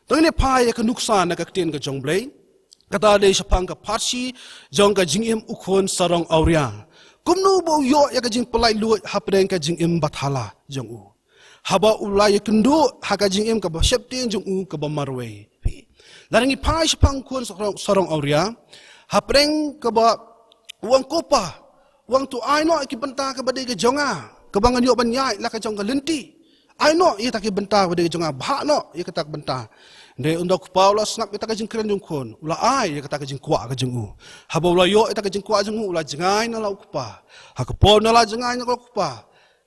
To ngin ïa phai ïa ka nuksa na ka ktien ka jong U Blei. Kata dei shaphang ka pharshi jong ka jingim u khun sarong awria. Kumno ba u ïoh ïa ka jingpyllait luid hapdeng ka jingim bathala jong u, haba u la ïakynduh ha ka jingim kaba sheptieng jong u kaba marwei. Lada ngi phai shaphang u khun sarong, sarong awria, hapdeng kaba u ong ko pa, u ong to ai noh ïa ki bynta kaba dei ka jong nga, kaba ngan ïoh ban ïaid la ka jong ka lynti. Ai noh ïa kita ki bynta kaba dei ka jong nga, bhah noh ïa kita ki bynta. Hynrei ynda u kpa u la sngap ïa kita ki jingkren jong u khun, u la ai ïa kita ki jingkwah ka jong u. Haba u la ïoh ïa kita ki jingkwah jong u, u la jngai na la u kpa. Ha ka por u la jngai na la u kpa,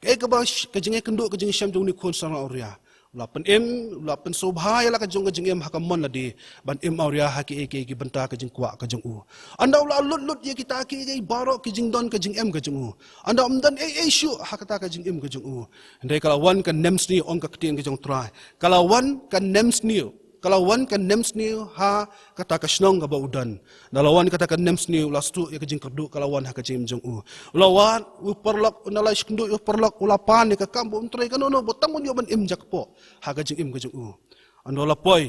kaei kaba sh-, ka jingïakynduh, ka jingshem jong une u khun sarong awria, u la pynim, u la pynsngewbha ïa la ka jong ka jingim ha ka mon lade ban im awria ha kiei kiei ki bynta ka jingkwah ka jong u. Ynda u la lut lut ïa kita kiei kiei baroh ki jingdon ka jingim ka jong u, ynda um don ei ei shuh ha kata ka jingim ka jong u, hynrei ka la wan ka nemsniew, ong ka ktien ka jong U Trai, ka la wan ka nemsniew. Ka la wan ka nemsniew ha kata ka shnong kaba u don. Ynda la wan kata ka nemsniew, u la sdang ïa ka jingkyrduh ka la wan ha ka jingim jong u. U la wan u paralok, ynda la ïakynduh ïa u paralok, u la pan ïa ka kam ba un trei, kano kano ba tang ban ïoh ban im jakpoh ha ka jingim ka jong u. Ynda la poi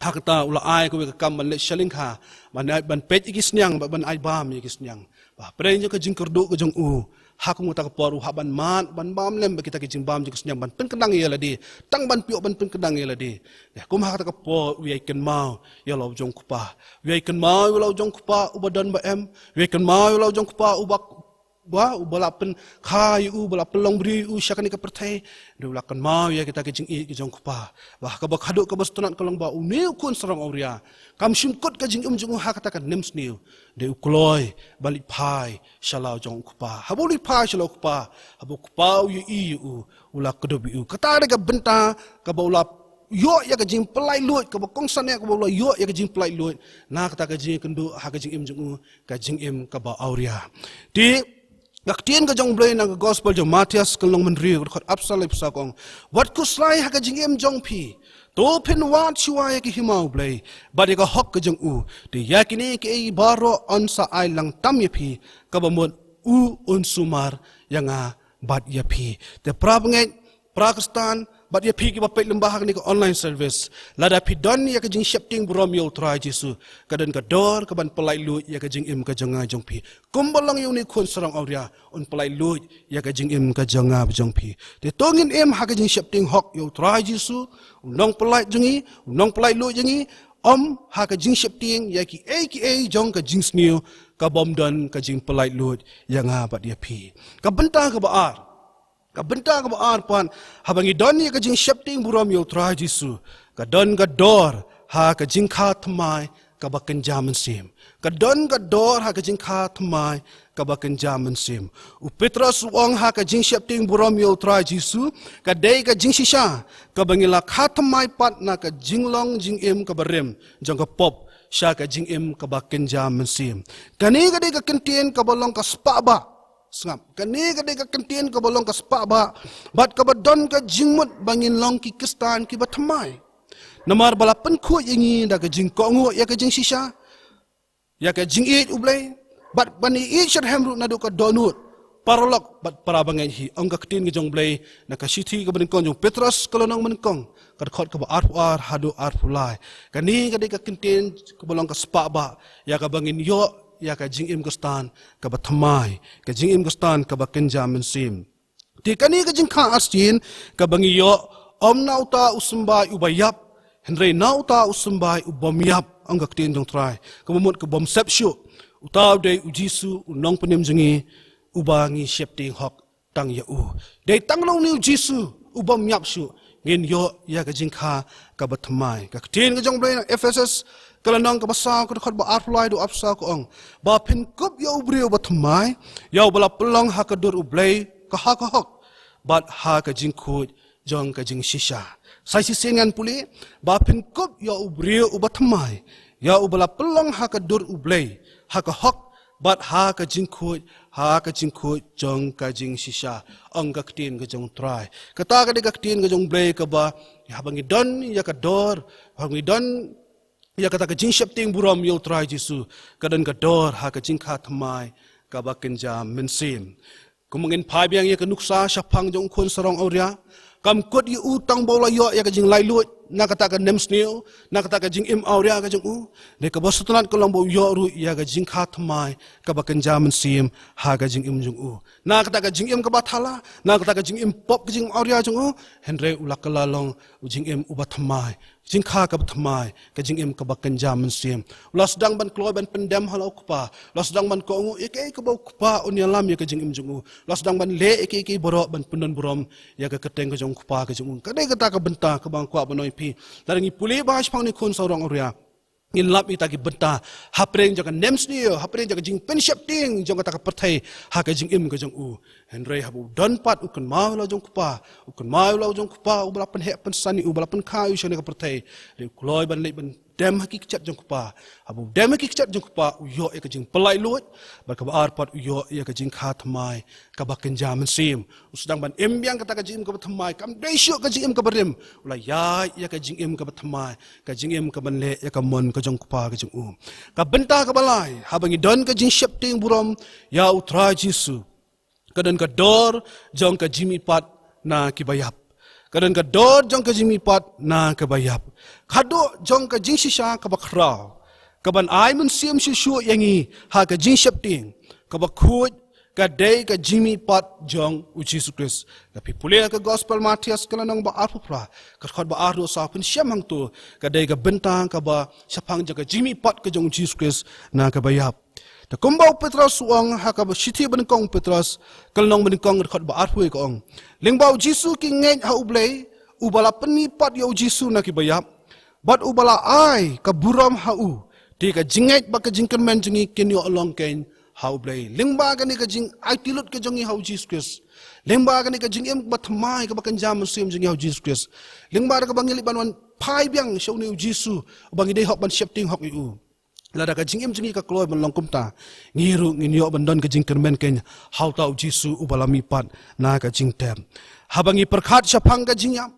ha kata, u la ai kawei ka kam ban leit sha lyngkha, ban ai, ban peit ïa ki sniang, ban, ban ai bam ïa ki sniang. Ba hapdeng jong ka jingkyrduh ka jong u, ha kum kata ka por u hap ban mad, ban bam lem bad kita ki jingbam jong ki sniang, ban pynkynang ïa lade, tang ban pynïoh ban pynkynang ïa lade. Ïa kum ha kata ka por u ïai kynmaw ïa la u jong u kpa. U ïai kynmaw ïa la u jong u kpa uba don ba em. U ïai kynmaw ïa la u jong u kpa uba, ba, uba la pynkha ïa u, uba la pynlong briew ïa u sha kane ka pyrthei. Hynrei u la kynmaw ïa kita ki jingïeit ki jong u kpa. Ba ha kaba khadduh kaba sngewtynnat ka long ba une u khun sarong awria, kam shym kut ka jingim jong u ha kata ka nemsniew. Hynrei u kloi ban leit phai sha la u jong u kpa. Haba u leit phai sha la u kpa, haba u kpa u ïohi ïa u, u la kdup ïa u. Kata dei ka bynta kaba u la ïoh ïa ka jingpyllait luid, kaba kongsan ïa kaba u la ïoh ïa ka jingpyllait luid na kata ka jingïakynduh ha ka jingim jong u, ka jingim kaba awria. Te ka ktien ka jong U Blei na ka gospel jong u Mathaios ka lynnong ba hynriew, ka dkhot arphew saw, laiphew saw ka ong: Wat khuslai ha ka jingim jong phi. To phin wad shuwa ïa ka hima U Blei bad ïa ka hok ka jong u. Te ïa kine kiei baroh yn sa ai lang tam ïa phi, kaba mut u un sumar ïa nga bad ïa phi. Te para bangeit, para Khristan, bad ïa phi kiba peit lyngba ha kane ka online service, lada phi don ïa ka jingsheptieng burom ïa U Trai Jisu, ka don ka dor kaban pyllait luid ïa ka jingim ka jong nga jong phi. Kumba long ïa une u khun sarong awria, un pyllait luid ïa ka jingim ka jong nga bad jong phi. Te to ngin im ha ka jingsheptieng hok ïa U Trai Jisu, u nongpyllait jong ngi, u nongpyllait luid jong ngi, ym ha ka jingsheptieng ïa kiei kiei jong ka jingsniew, kabym don ka jingpyllait luid ïa nga bad ïa phi. Ka bynta kaba ar, ka bynta kaba ar pat, haba ngi don ïa ka jingsheptieng burom ïa U Trai Jisu, ka don ka dor ha ka jingkha thymmai kaba kynja mynsiem. Ka don ka dor ha ka jingkha thymmai kaba kynja mynsiem. U Petros u ong ha ka jingsheptieng burom ïa U Trai Jisu ka dei ka jingshisha kaba ngi la kha thymmai pat na ka jinglong jingim kaba rim jong ka pop sha ka jingim kaba kynja mynsiem. Kane ka dei ka kyntien kaba long ka spah bah. Sngap, kane ka dei ka kyntien kaba long ka spah bah, bad kaba don ka jingmut ba ngin long ki Khristan kiba thymmai. Namar ba la pynkhuid ïa ngi da ka jingkohnguh ïa ka jingshisha, ïa ka jingïeit U Blei, bad ban ïeit shitrhem ruh naduh ka dohnud, paralok bad para bangeit hi. Ong ka ktien ka jong U Blei na ka shithi kaba nyngkong jong u Petros ka lynnong ba nyngkong, ka dkhot kaba arphew ar haduh arphew lai. Kane ka dei ka kyntien kaba long ka spah bah ïa kaba ngin ïoh ïa ka jingim Khristan kaba thymmai, ka jingim Khristan kaba kynja mynsiem. Te kane ka jingkha arsien kaba ngi ïoh, ym na uta u symbai uba ïap, hynrei na uta u symbai u bym ïap, ong ka ktien jong U Trai, kaba mut ka bym sep shuh. Uta u dei U Jisu, U Nongpynim jong ngi, uba ngi sheptieng hok tang ïa u. Dei tang na une U Jisu u bym ïap shuh ngin ïoh ïa ka jingkha kaba thymmai. Ka ktien ka jong U Blei na Ephesos ka lynnong kaba saw, ka dkhot ba arphew lai haduh arphew saw ka ong: Ba phin kup ïa u briew uba thymmai, ïa uba la pynlong ha ka dur U Blei ka ha ka hok bad ha ka jingkhuid jong ka jingshisha. Sa shisien ngan pule: Ba phin kup ïa u briew uba thymmai, ïa uba la pynlong ha ka dur U Blei ha ka hok bad ha ka jingkhuid, ha ka jingkhuid jong ka jingshisha, ong ka ktien ka jong U Trai. Kata ka dei ka ktien ka jong U Blei kaba, haba ngi don ïa ka dor, haba ngi don ïa kata ka jingsheptieng burom ïa U Trai Jisu, ka don ka dor ha ka jingkha thymmai kaba kynja mynsiem. Kum ngin phai biang ïa ka nuksa shaphang jong u khun sarong awria. Kam kut ïa u tang ba u la ïoh ïa ka jinglaitluid na kata ka nemsniew, na kata ka jingim awria ka jong u. Dei kaba sngewtynnat ka long ba u ïoh ruh ïa ka jingkha thymmai kaba kynja mynsiem ha ka jingim jong u. Na kata ka jingim kaba thala, na kata ka jingim pop ka jingim awria jong u, hynrei u la kylla long u jingim uba thymmai, jingkha kaba thymmai, ka jingim kaba kynja mynsiem. U la sdang ban kloi ban pyndem ha la u kpa, u la sdang ban kohnguh ïa kaei kaba u kpa un ïalam ïa ka jingim jong u. U la sdang ban leh ïa kaei kaei baroh ban pyndonburom ïa ka kyrteng ka jong u kpa ka jong u. Ka dei kata ka bynta kaba nga kwah ban ong ïa phi. Lada ngi pule bha shaphang une u khun sarong awria, ngin lap ïa kita ki bynta hapdeng jong ka nemsniew, hapdeng jong ka jingpynsheptieng jong kata ka pyrthei ha ka jingim ka jong u. Hynrei haba u don pat u kynmaw ïa la u jong u kpa, u kynmaw ïa la u jong u kpa uba la pynheh pynsan ïa u, uba la pynkha ïa u sha kane ka pyrthei. Dei u kloi ban leit ban dem ha ki kjat jong u kpa. Haba u dem ha ki kjat jong u kpa u ïoh ïa ka jingpynlaitluid, bad kaba ar pat u ïoh ïa ka jingkha thymmai kaba kynja mynsiem. U sdang ban im biang kata ka jingim kaba thymmai, kam dei shuh ka jingim kaba rim. U la ïaid ïa ka jingim kaba thymmai, ka jingim kaban leh ïa ka mon ka jong u kpa ka jong u. Ka bynta kaba lai, haba ngi don ka jingsheptieng burom ïa u Trai Jisu, ka don ka dor jong ka jingmihpat na kiba ïap. Ka don ka dor jong ka jingmihpat na kiba ïap. Ka dor jong ka jingshisha kaba khraw, kaban ai mynsiem shuh shuh ïa ngi ha ka jingsheptieng, kaba khuid ka dei ka jingmihpat jong u Jisu Khrist. Lada phi pule ka Gospel Mathaios ka lynnong ba arphew phra, ka dkhot ba ar haduh saw, phin shem hangto ka dei ka bynta kaba shaphang jong ka jingmihpat ka jong u Jisu Khrist na kaba ïap. Te kumba u Petros u ong ha kaba shithi banyngkong u Petros, ka lynnong banyngkong ka dkhot ba arphew ka ong, lyngba u Jisu ki ngeit ha u Blei uba la pynmihpat ïa u Jisu na kiba ïap, bad uba la ai ka burom ha u. Te ka jingngeit bad ka jingkyrmen jong ngi kin ïoh long keiñ ha u Blei. Lyngba kane ka jingaiti lut ka jong ngi ha u Jisu Khrist, lyngba kane ka jingim kaba thymmai kaba kynja mynsiem jong ngi ha u Jisu Khrist, lyngba da kaba ngi leit ban wan phai biang sha une u Jisu uba ngi dei hok ban sheptieng hok ïa u. Lada ka jingim jong ngi ka kloi ban long kumta, ngi ruh ngin ïoh ban don ka jingkyrmen keiñ ha uta u Jisu uba la mihpat na ka jingtep. Haba ngi pyrkhat shaphang ka jingïap,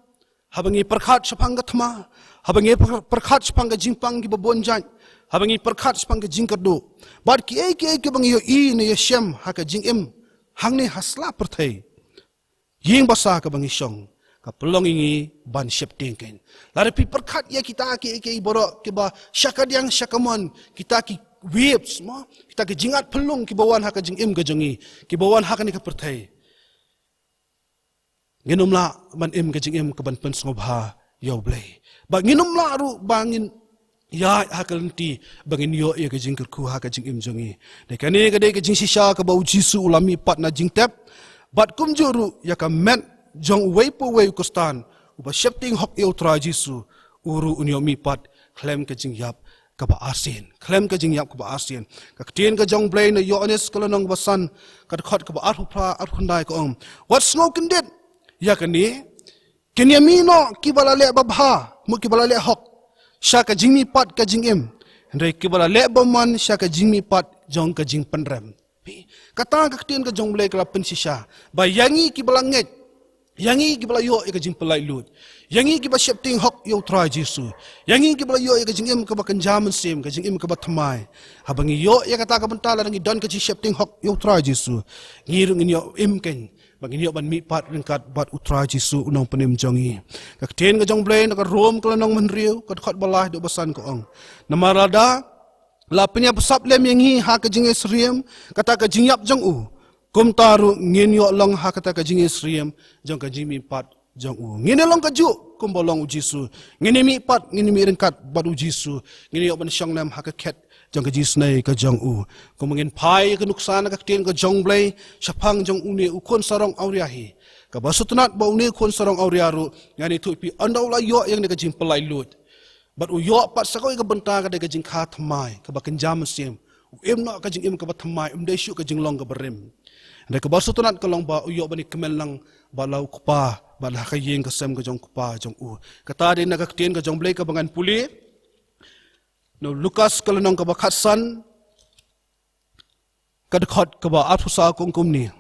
haba ngi pyrkhat shaphang ka thma, haba ngi pyr-, pyrkhat shaphang ka jingpang kiba bun jait, haba ngi pyrkhat shaphang ka jingkyrduh, bad kiei kiei kiba ngi ïohi ne ïashem ha ka jingim hangne ha sla pyrthei, ïing basa kaba ngi shong, ka pynlong ïa ngi ban sheptieng keiñ. Lada phi pyrkhat ïa kita kiei kiei baroh kiba sha kadiang sha kamon, kita ki waves mo, kita ki jingat pynlong kiba wan ha ka jingim ka jong ngi, kiba wan ha kane ka pyrthei, ngin ym lah ban im ka jingim kaban pynsngewbha ïa u Blei. Ba ngin ym lah ruh ba ngin ïaid ha ka lynti ba ngin ïoh ïa ka jingkyrkhu ha ka jingim jong ngi. Dei kane ka dei ka jingshisha kaba u Jisu u la mihpat na jingtep. Bad kumjuh ruh ïa ka met jong uwei pa uwei u Khristan uba sheptieng hok ïa u Trai Jisu, u ruh un ïoh mihpat khlem ka jingïap kaba arsien. Khlem ka jingïap kaba arsien. Ka ktien ka jong u Blei na Ïoannis ka lynnong ba san, ka dkhot kaba arphew phra, arphew khyndai ka ong, wat sngew kyndit ïa kane, kin ïa mih noh kiba la leh babha, mo kiba la leh hok, sha ka jingmihpat ka jingim, hynrei kiba la leh bymman sha ka jingmihpat jong ka jingpynrem. Phi, kata ka ktien ka jong u Blei ka la pynshisha ba ïa ngi kiba la ngeit, ïa ngi kiba la ïoh ïa ka jingpynlaitluid, ïa ngi kiba sheptieng hok ïa u Trai Jisu, ïa ngi kiba la ïoh ïa ka jingim kaba kynja mynsiem, ka jingim kaba thymmai. Haba ngi ïoh ïa kata ka bynta, lada ngi don ka jingsheptieng hok ïa u Trai Jisu, ngi ruh ngin ïoh im keiñ, ba ngin ïoh ban mihpat ryngkat bad u Trai Jisu u Nongpynim jong ngi. Ka ktien ka jong u Blei na ka Rom ka lynnong ba hynriew, ka dkhot ba lai haduh ba san ka ong, namar lada la pynïapasap lem ïa ngi ha ka jingisyriem kata ka jingïap jong u, kumta ruh ngin ïoh long ha kata ka jingisyriem jong ka jingmihpat jong u. Ngin ïa long kajuh kumba long u Jisu. Ngin ïa mihpat, ngin ïa mih ryngkat bad u Jisu. Ngin ïoh ban shong lem ha ka khet jong ka jingisynei ka jong u. Kumba ngin phai ïa ka nuksa na ka ktien ka jong u Blei shaphang jong une u khun sarong awria hi, kaba sngewtynnat ba une u khun sarong awria ruh, ngan ïathuh ïa phi, ynda u la ïoh ïa kane ka jingpynlaitluid, bad u ïoh pat sa kawei ka bynta, ka dei ka jingkha thymmai kaba kynja mynsiem. U im noh ka jingim kaba thymmai, um dei shuh ka jinglong kaba rim. Hynrei kaba sngewtynnat ka long ba u ïoh ban ïakmen lang bad la u kpa, bad la ka ïing ka sem ka jong u kpa jong u. Kata dei na ka ktien ka jong u Blei kaba ngan pule na u Lukas ka lynnong kaba khatsan, ka dkhot kaba arphew saw ka ong kumne,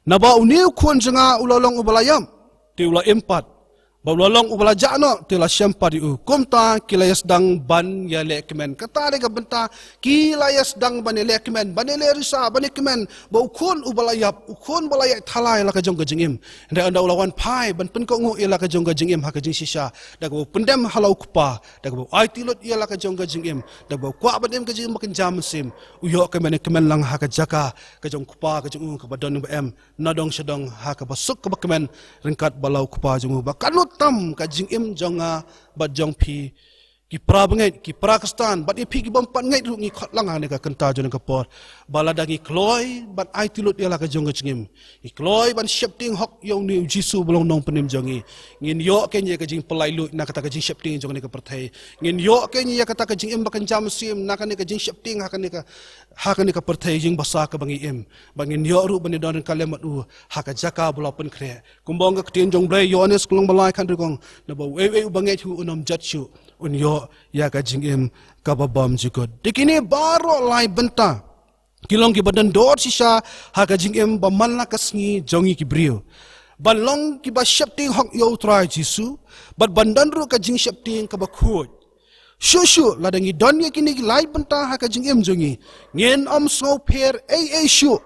naba une u khun jong nga u la long uba la ïap, te u la im pat, Ba u la long uba la jah noh, te la shem pat ïa u. Kumta ki la ïa sdang ban ïaleh kmen. Kata dei ka bynta ki la ïa sdang ban ïaleh kmen, ban ïaleh risa, ban ïa kmen. Ba u khun uba la ïap, u khun ba la ïaid thala ïa la ka jong ka jingim, hynrei ynda u la wan phai ban pynkohnguh ïa la ka jong ka jingim ha ka jingshisha, da kaba u pyndem ha la u kpa, da kaba u aiti lut ïa la ka jong ka jingim, da kaba u kwah ban im ka jingim ba kynja mynsiem, u ïoh ka ban ïa kmen lang ha ka jaka ka jong u kpa ka jong u, kaba don ba em nadong shadong ha kaba suk kaba kmen ryngkat bad la u kpa jong u. Ba katno tam ka jingim jong nga bad jong phi, ki para bangeit, ki para khristan, bad ïa phi ki bym pat ngeit ruh, ngi khot lang ha kane ka kynta jong kane ka por, ba lada ngi kloi ban aiti lut ïa la ka jong ka jingim, ngi kloi ban sheptieng hok ïa une u Jisu ba long nongpynim jong ngi, ngin ïoh kein ïa ka jingpynlait luid na kata ka jingsheptieng jong kane ka pyrthei. Ngin ïoh kein ïa kata ka jingim ba kynja mynsiem na kane ka jingsheptieng ha kane ka, ha kane ka pyrthei jingbasa kaba ngi im. Ba ngin ïoh ruh ban ïadon ryngkat lem bad u ha ka jaka ba la pynkhreh. Kumba ong ka ktien jong u Blei, Ïoannis ka lynnong ba lai, khat hynriew ka ong, naba uei uei uba ngeit ha u un ym jot shuh, un ïoh ïa ka jingim kaba bymjukut. Te kine baroh lai bynta ki long kiba don dor shisha ha ka jingim ba man la ka sngi jong ngi ki briew, ban long kiba sheptieng hok ïa u Trai Jisu, bad ban don ruh ka jingsheptieng kaba khuid. Shuh shuh lada ngi don ïa kine ki lai bynta ha ka jingim jong ngi, ngin ym sngewpher ei ei shuh.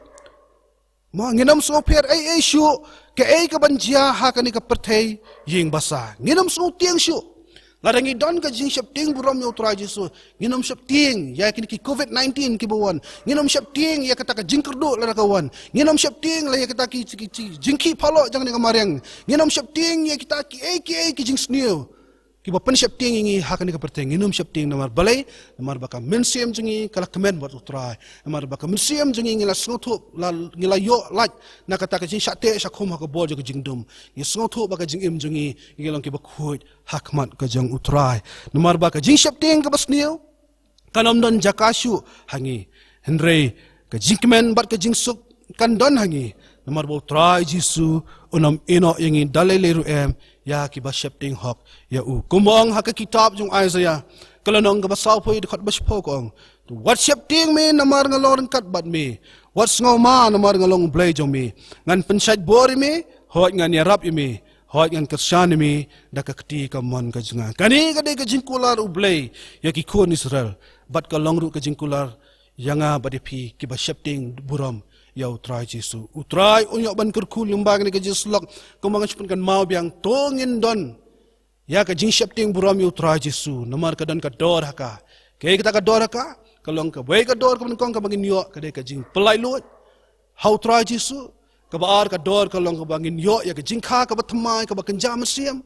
Mo, ngin ym sngewpher ei ei shuh kaei kaban jia ha kane ka pyrthei jingbasa. Ngin ym sngewtieng shuh. Lada ngi don ka jingsheptieng burom ïa u Trai Jisu, ngin ym sheptieng ïa kine ki covid nineteen kiba wan. Ngin ym sheptieng ïa kata ka jingkyrduh lada ka wan. Ngin ym sheptieng la ïa kata ki, ki, ki jingkhih phalok jong kane ka mariang. Ngin ym sheptieng ïa kita kiei kiei ki jingsniew kiba pynsheptieng ïa ngi ha kane ka pyrthei. Ngin ym sheptieng. Namar balei? Namar ba ka mynsiem jong ngi ka la kmen bad u Trai. Namar ba ka mynsiem jong ngi, ngi la sngewthuh, la, ngi la ïoh lait na kata ka jingshah teh shah khum ha ka bor jong ka jingdum. Ngi sngewthuh ba ka jingim jong ngi, ngi long kiba khuid ha khmat ka jong u Trai. Namar ba ka jingsheptieng kaba sniew kan ym don jaka shuh ha ngi, hynrei ka jingkmen bad ka jingsuk kan don ha ngi. Namar ba u Trai Jisu un ym ïehnoh ïa ngi da lei lei ruh em, ïa kiba sheptieng hok ïa u. Kumba ong ha ka kitab jong u Isaiah, ka lynnong kaba sawphew, dkhot ba shiphew ka ong, to wat sheptieng me namar nga long ryngkat bad me. Wat sngewma namar nga long u Blei jong me. Ngan pynshait bor ïa me, hooid ngan ïarap ïa me. Hooid ngan kyrshan ïa me da ka kti kamon ka jong nga. Kane ka dei ka jingkular u Blei ïa ki khun Israel. Bad ka long ruh ka jingkular ïa nga bad ïa phi kiba sheptieng burom ïa u Trai Jisu. U Trai un ïoh ban kyrkhu lyngba kane ka jingsyllok, kumba nga shu pynkynmaw biang, to ngin don ïa ka jingsheptieng burom ïa u Trai Jisu, namar ka don ka dor ha ka. Kaei kata ka dor ha ka? Ka long kawei ka dor kaba nyngkong kaba ngin ïoh, ka dei ka jingpynlait luid ha u Trai Jisu. Kaba ar ka dor ka long kaba ngin ïoh ïa ka jingkha kaba thymmai, kaba kynja mynsiem.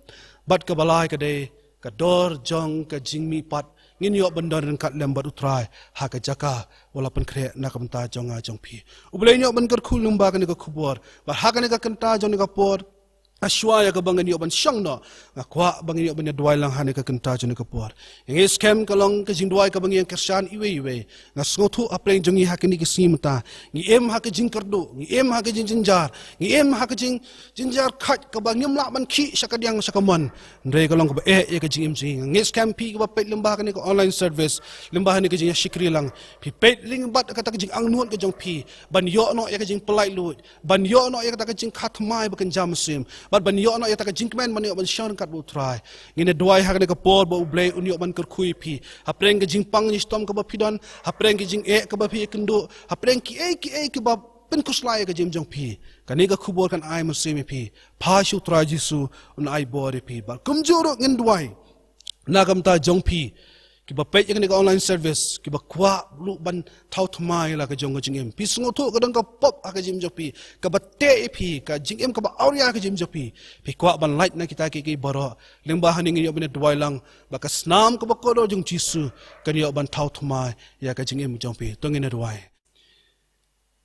Bad kaba lai ka dei ka dor jong ka jingmihpat, ngin ïoh ban don ryngkat lem bad u Trai ha ka jaka ba la pynkhreh na ka bynta jong nga jong phi. U Blei un ïoh ban kyrkhu lyngba kane ka khubor. Bad ha kane ka kynta jong kane ka por, ha shuwa ïa kaba ngin ïoh ban shong noh, nga kwah ba ngin ïoh ban ïa duwai lang ha kane ka kynta jong kane ka por. Ïa ngi skhem ka long ka jingduwai kaba ngi ïa kyrshan iwei iwei. Nga sngewthuh hapdeng jong ngi ha kine ki sngi mynta, ngi im ha ka jingkyrduh, ngi im ha ka jingjynjar, ngi im ha ka jing, jynjar khait kaba ngim lah ban khih sha kadiang sha kamon. Hynrei ka long kaba eh ïa ka jingim jong ngi. Nga ngeit skhem phi kiba peit lyngba ha kane ka online service, lyngba ha kane ka jingïashakri lang, phi peit lyngba kata ka jingangnud ka jong phi ban ïoh noh ïa ka jingpynlait luid, ban ïoh noh ïa kata ka jingkha thymmai ba kynja mynsiem, bad ban ïoh noh ïa kata ka jingkmen ban ïoh ban shong ryngkat bad u Trai. Ngin ïa duwai ha kane ka por ba u Blei un ïoh ban kyrkhu ïa phi hapdeng ka jingpang jingshitom kaba phi don, hapdeng ka jingeh kaba phi ïakynduh, hapdeng kiei kiei kiba pynkhuslai ïa ka jingim jong phi. Kane ka khubor kan ai mynsiem ïa phi. Phai sha u Trai Jisu, un ai bor ïa phi. Bad kumjuh ruh ngin duwai na ka bynta jong phi kiba peit ïa kane ka online service, kiba kwah ruh ban thaw thymmai la ka jong ka jingim. Phi sngewthuh ka don ka pop ha ka jingim jong phi, kaba teh ïa phi, ka jingim kaba awria ha ka jingim jong phi. Phi kwah ban lait na kita kiei kiei baroh. Lyngba hangne ngin ïoh ban ïa duwai lang ba ka snam kaba kordor jong u Jisu kan ïoh ban thaw thymmai ïa ka jingim jong phi. To ngin ïa duwai.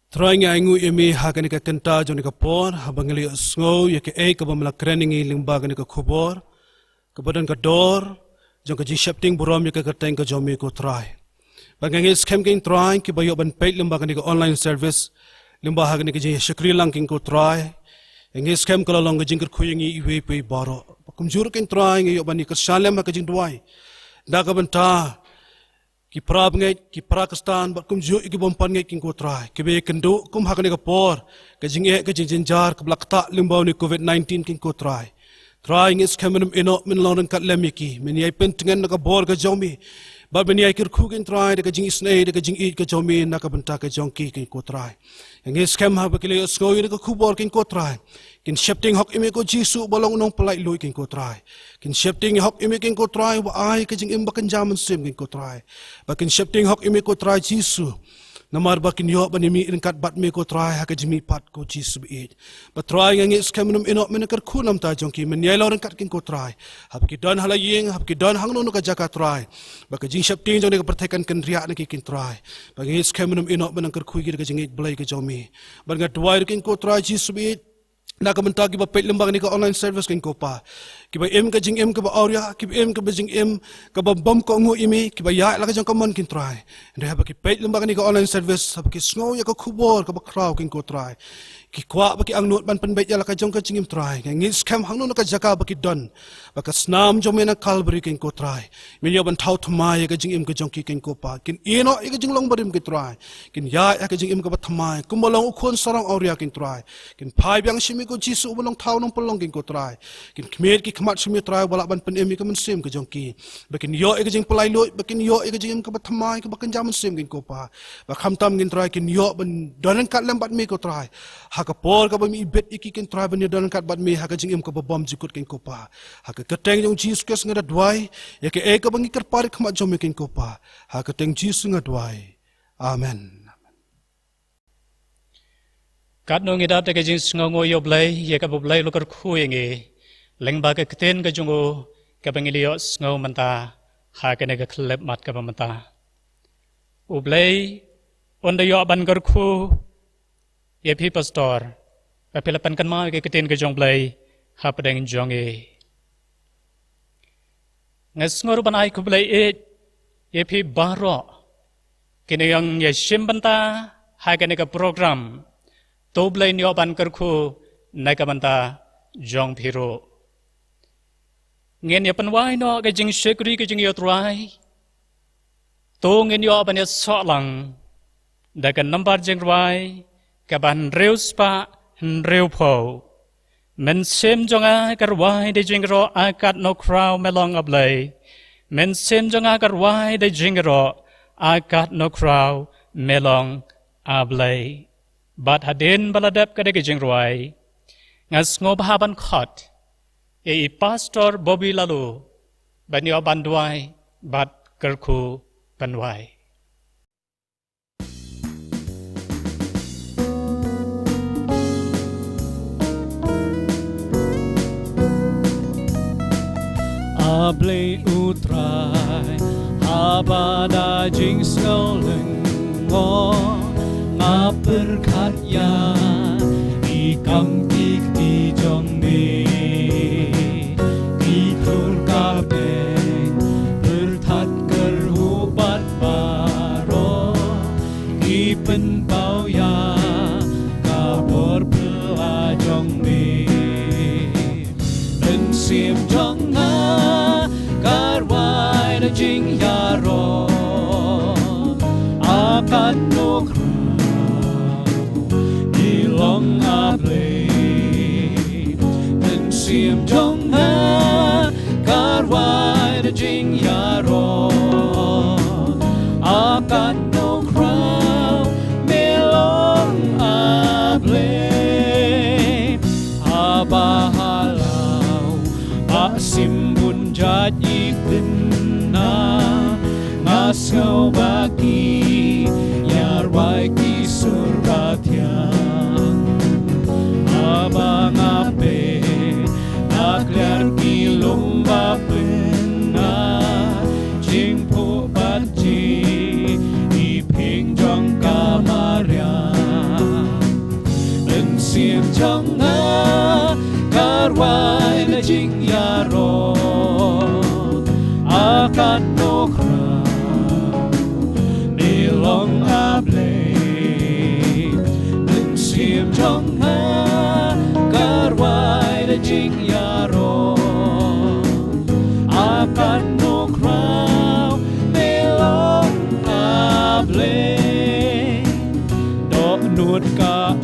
Trai, ngi ainguh ïa me ha kane ka kynta jong kane ka por, haba ngi la ïohsngew ïa kaei kaba me la kren ïa ngi lyngba kane ka khubor kaba don ka dor jong ka jingsheptieng burom ïa ka kyrteng ka jong me, ko Trai. Bad nga ngeit skhem, ko Trai, kiba ïoh ban peit lyngba kane ka online service, lyngba ha kane ka jingïashakri lang, ko Trai, nga ngeit skhem ka la long ka jingkyrkhu ïa ngi iwei pa iwei baroh. Bad kumjuh ruh, ko Trai, ngi ïoh ban ïa kyrshan lem ha ka jingduwai na ka bynta ki para bangeit, ki para khristan, bad kumjuh ïa ki bym pat ngeit, ko Trai, kiba ïakynduh kum ha kane ka por, ka jingeh, ka jingjynjar kaba la ktah lyngba une u covid nineteen, ko Trai. Trai, nga ngeit skhem mynnym ïehnoh men long ryngkat lem ïa ki, men ïai pyntngen na ka bor ka jong me, bad men ïai kyrkhu, ko Trai, da ka jingisynei, da ka jingïeit ka jong me na ka bynta ka jong ki, ko Trai. Nga ngeit skhem haba ki la ïohsngew ïa ka khubor, ko Trai, kin sheptieng hok ïa me, ko Jisu, ba long u nongpyllait luid, ko Trai. Kin sheptieng hok ïa me, ko Trai, ba ai ka jingim ba kynja mynsiem, ko Trai. Ba kin sheptieng hok ïa me, ko Trai Jisu, namar ba kin ïoh ban ïamih ryngkat bad me, ko Trai, ha ka jingmihpat, ko Jisu baieit. Bad Trai, nga ngeit skhem mynnym ïehnoh men kyrkhu namar jong ki, men ïai long ryngkat, ko Trai, haba ki don ha la ïing, haba ki don hangno hangno ka jaka, Trai, ba ka jingsheptieng jong kane ka pyrthei kan kynriah na ki, ko Trai. Bad nga ngeit skhem mynnym ïehnoh men kyrkhu ïa ki da ka jingngeit Blei ka jong me. Bad nga duwai ruh, ko Trai Jisu baieit, na ka bynta kiba peit lyngba kane ka online service, ko Pa, kiba im ka jingim kaba awria, kiba im ka jingim kaba bym kohnguh ïa me, kiba ïaid la ka jong ka mon, ko Trai. Hynrei haba ki peit lyngba kane ka online service, haba ki sngew ïa ka khubor kaba khraw, ko Trai, ki kwah ba ki angnud ban pynbeit ïa la ka jong ka jingim, Trai. Nga ngeit skhem hangno hangno ka jaka ba ki don, ba ka snam jong me na Kalbari, ko Trai, men ïoh ban thaw thymmai ïa ka jingim ka jong ki, ko Pa. Kin ïehnoh ïa ka jinglong barim, ko Trai. Kin ïaid ha ka jingim kaba thymmai, kumba long u khun sarong awria, ko Trai. Kin phai biang sha me, ko Jisu, uba long thaw nongpynlong, ko Trai. Kin khmih ki khmat sha me, Trai, ba lah ban pynim ïa ka mynsiem ka jong ki, ba kin ïoh ïa ka jingpyllait luid, ba kin ïoh ïa ka jingim kaba thymmai, kaba kynja mynsiem, ko Pa. Ba khamtam, ko Trai, kin ïoh ban don ryngkat lem bad me, ko Trai, ha ka por kaba me ibit ïa ki, ko Trai, ban ïadon ryngkat bad me ha ka jingim kaba bym jukut, ko Pa. Ha ka kyrteng jong Jisu Khrist nga da duwai ïa kaei kaba ngi kyrpad ha khmat jong me, ko Pa. Ha ka kyrteng Jisu nga duwai. Amen. Katno ngi dap da ka jingsngewnguh ïa U Blei ïa kaba U Blei u la kyrkhu ïa ngi lyngba ka ktien ka jong u, kaba ngi la ïohsngew mynta ha kane ka khyllipmat kaba mynta. U Blei un da ïoh ban kyrkhu ïa phi, pastor, ba phi la pynkynmaw ïa ka ktien ka jong U Blei hapdeng jong ngi. Nga sngew ruh ban ai khublei ïeit ïa phi baroh kine ïong ïa shim bynta ha kane ka program. To U Blei un ïoh ban kyrkhu na ka bynta jong phi ruh. Ngin ïa pynwai noh ka jingshakri ka jong U Trai. To ngin ïoh ban ïasoh lang da ka nambar jingrwai kaba hynriew spah hynriewphew. Mynsiem jong nga ka rwai da jingïaroh, A katno khraw me long, A Blei. Mynsiem jong nga ka rwai da jingïaroh, A katno khraw me long, A Blei. Bad hadien ba la dep kane ka jingrwai, nga sngewbha ban khot ïa i Pastor Bobby Laloo ban ïoh ban duwai bad kyrkhu pynwai. A Blei U Trai, haba da jingsngew lyngngoh nga pyrkhat ïa i kam ki kti jong me. Ki tur ka beng, pyrthat kyrhuh bad baroh ki pynpaw ïa ka bor pla jong me. Mynsiem jong nga ka rwai da jingïaroh, A katno khraw me long, A Blei. Mynsiem jong nga ka rwai da jingïaroh, A katno khraw me long, A Blei. Haba halor ba sim bun jait i kynna, nga sngew ba ki ïa rwai ki sur ba thiang. Haba nga peit na kliar ki lum ba pynngad, jingphuh bad jingiphieng jong ka mariang. Mynsiem jong nga ka rwai da jingïaroh, A katno khraw me long, A Blei. Mynsiem jong nga ka rwai da jingïaroh, A katno khraw me long, A Blei. Dohnud ka um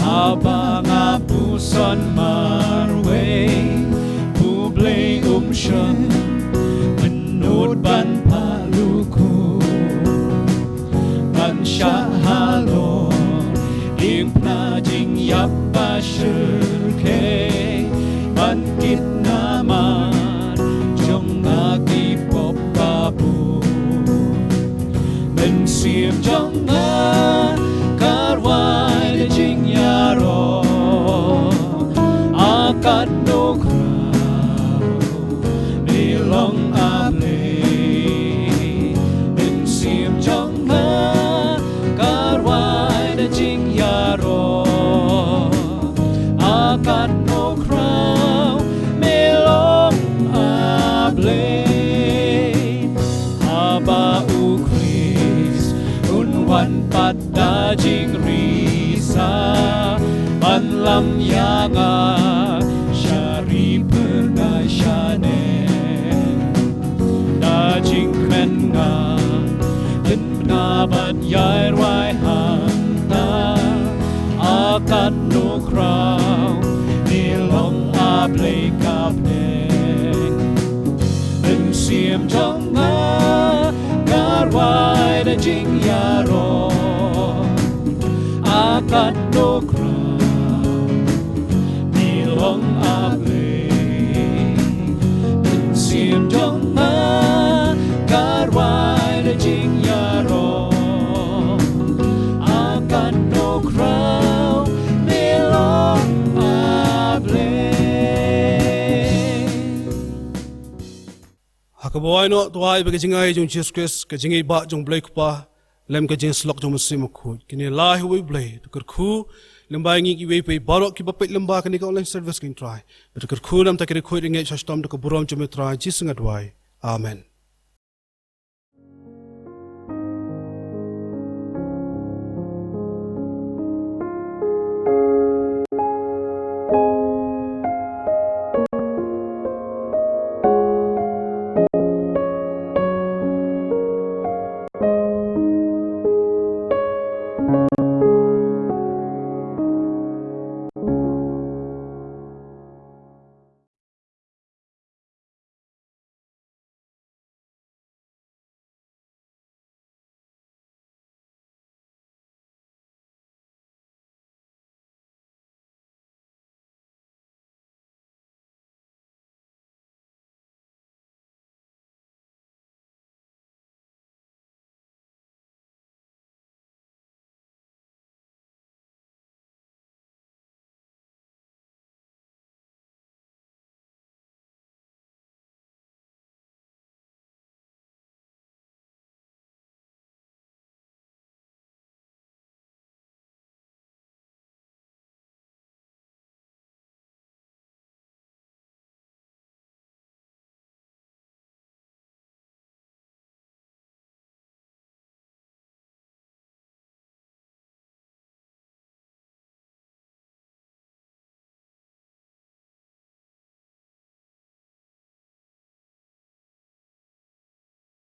haba nga puson marwei, Mynsiem jong nga ka rwai da jingïaroh, a katno khraw me long a Blei. Mynsiem jong nga ka rwai da jingïaroh, a katno khraw me long a Blei. Haba u Khrist un wan pat da jingrisa, ban lam ïa nga sha ri pyrthei shane. Da jingkmen nga, dang nga bad ïai rwai hangta, a katno khraw me long a Blei ka bneng. Mynsiem jong nga ka rwai da jingïaroh, a katno khraw me long a Blei. Mynsiem jong nga ka rwai da jingïaroh, a katno khraw me long a Blei. Ha kaba wai noh, to ai ba ka jingai jong Jisu Khrist, ka jingïeibah jong Blei Kpa, lem ka jingïasyllok jong Mynsiem Bakhuid, kine lai ha uwei u Blei. To kyrkhu lyngba ngi kiwei pat baroh kiba peit lyngba kane ka online service, ko Trai. Bad to kyrkhu namar ki riewkhuid riewngeit sha shitom da ka burom jong me Trai, Jisu nga duwai. Amen.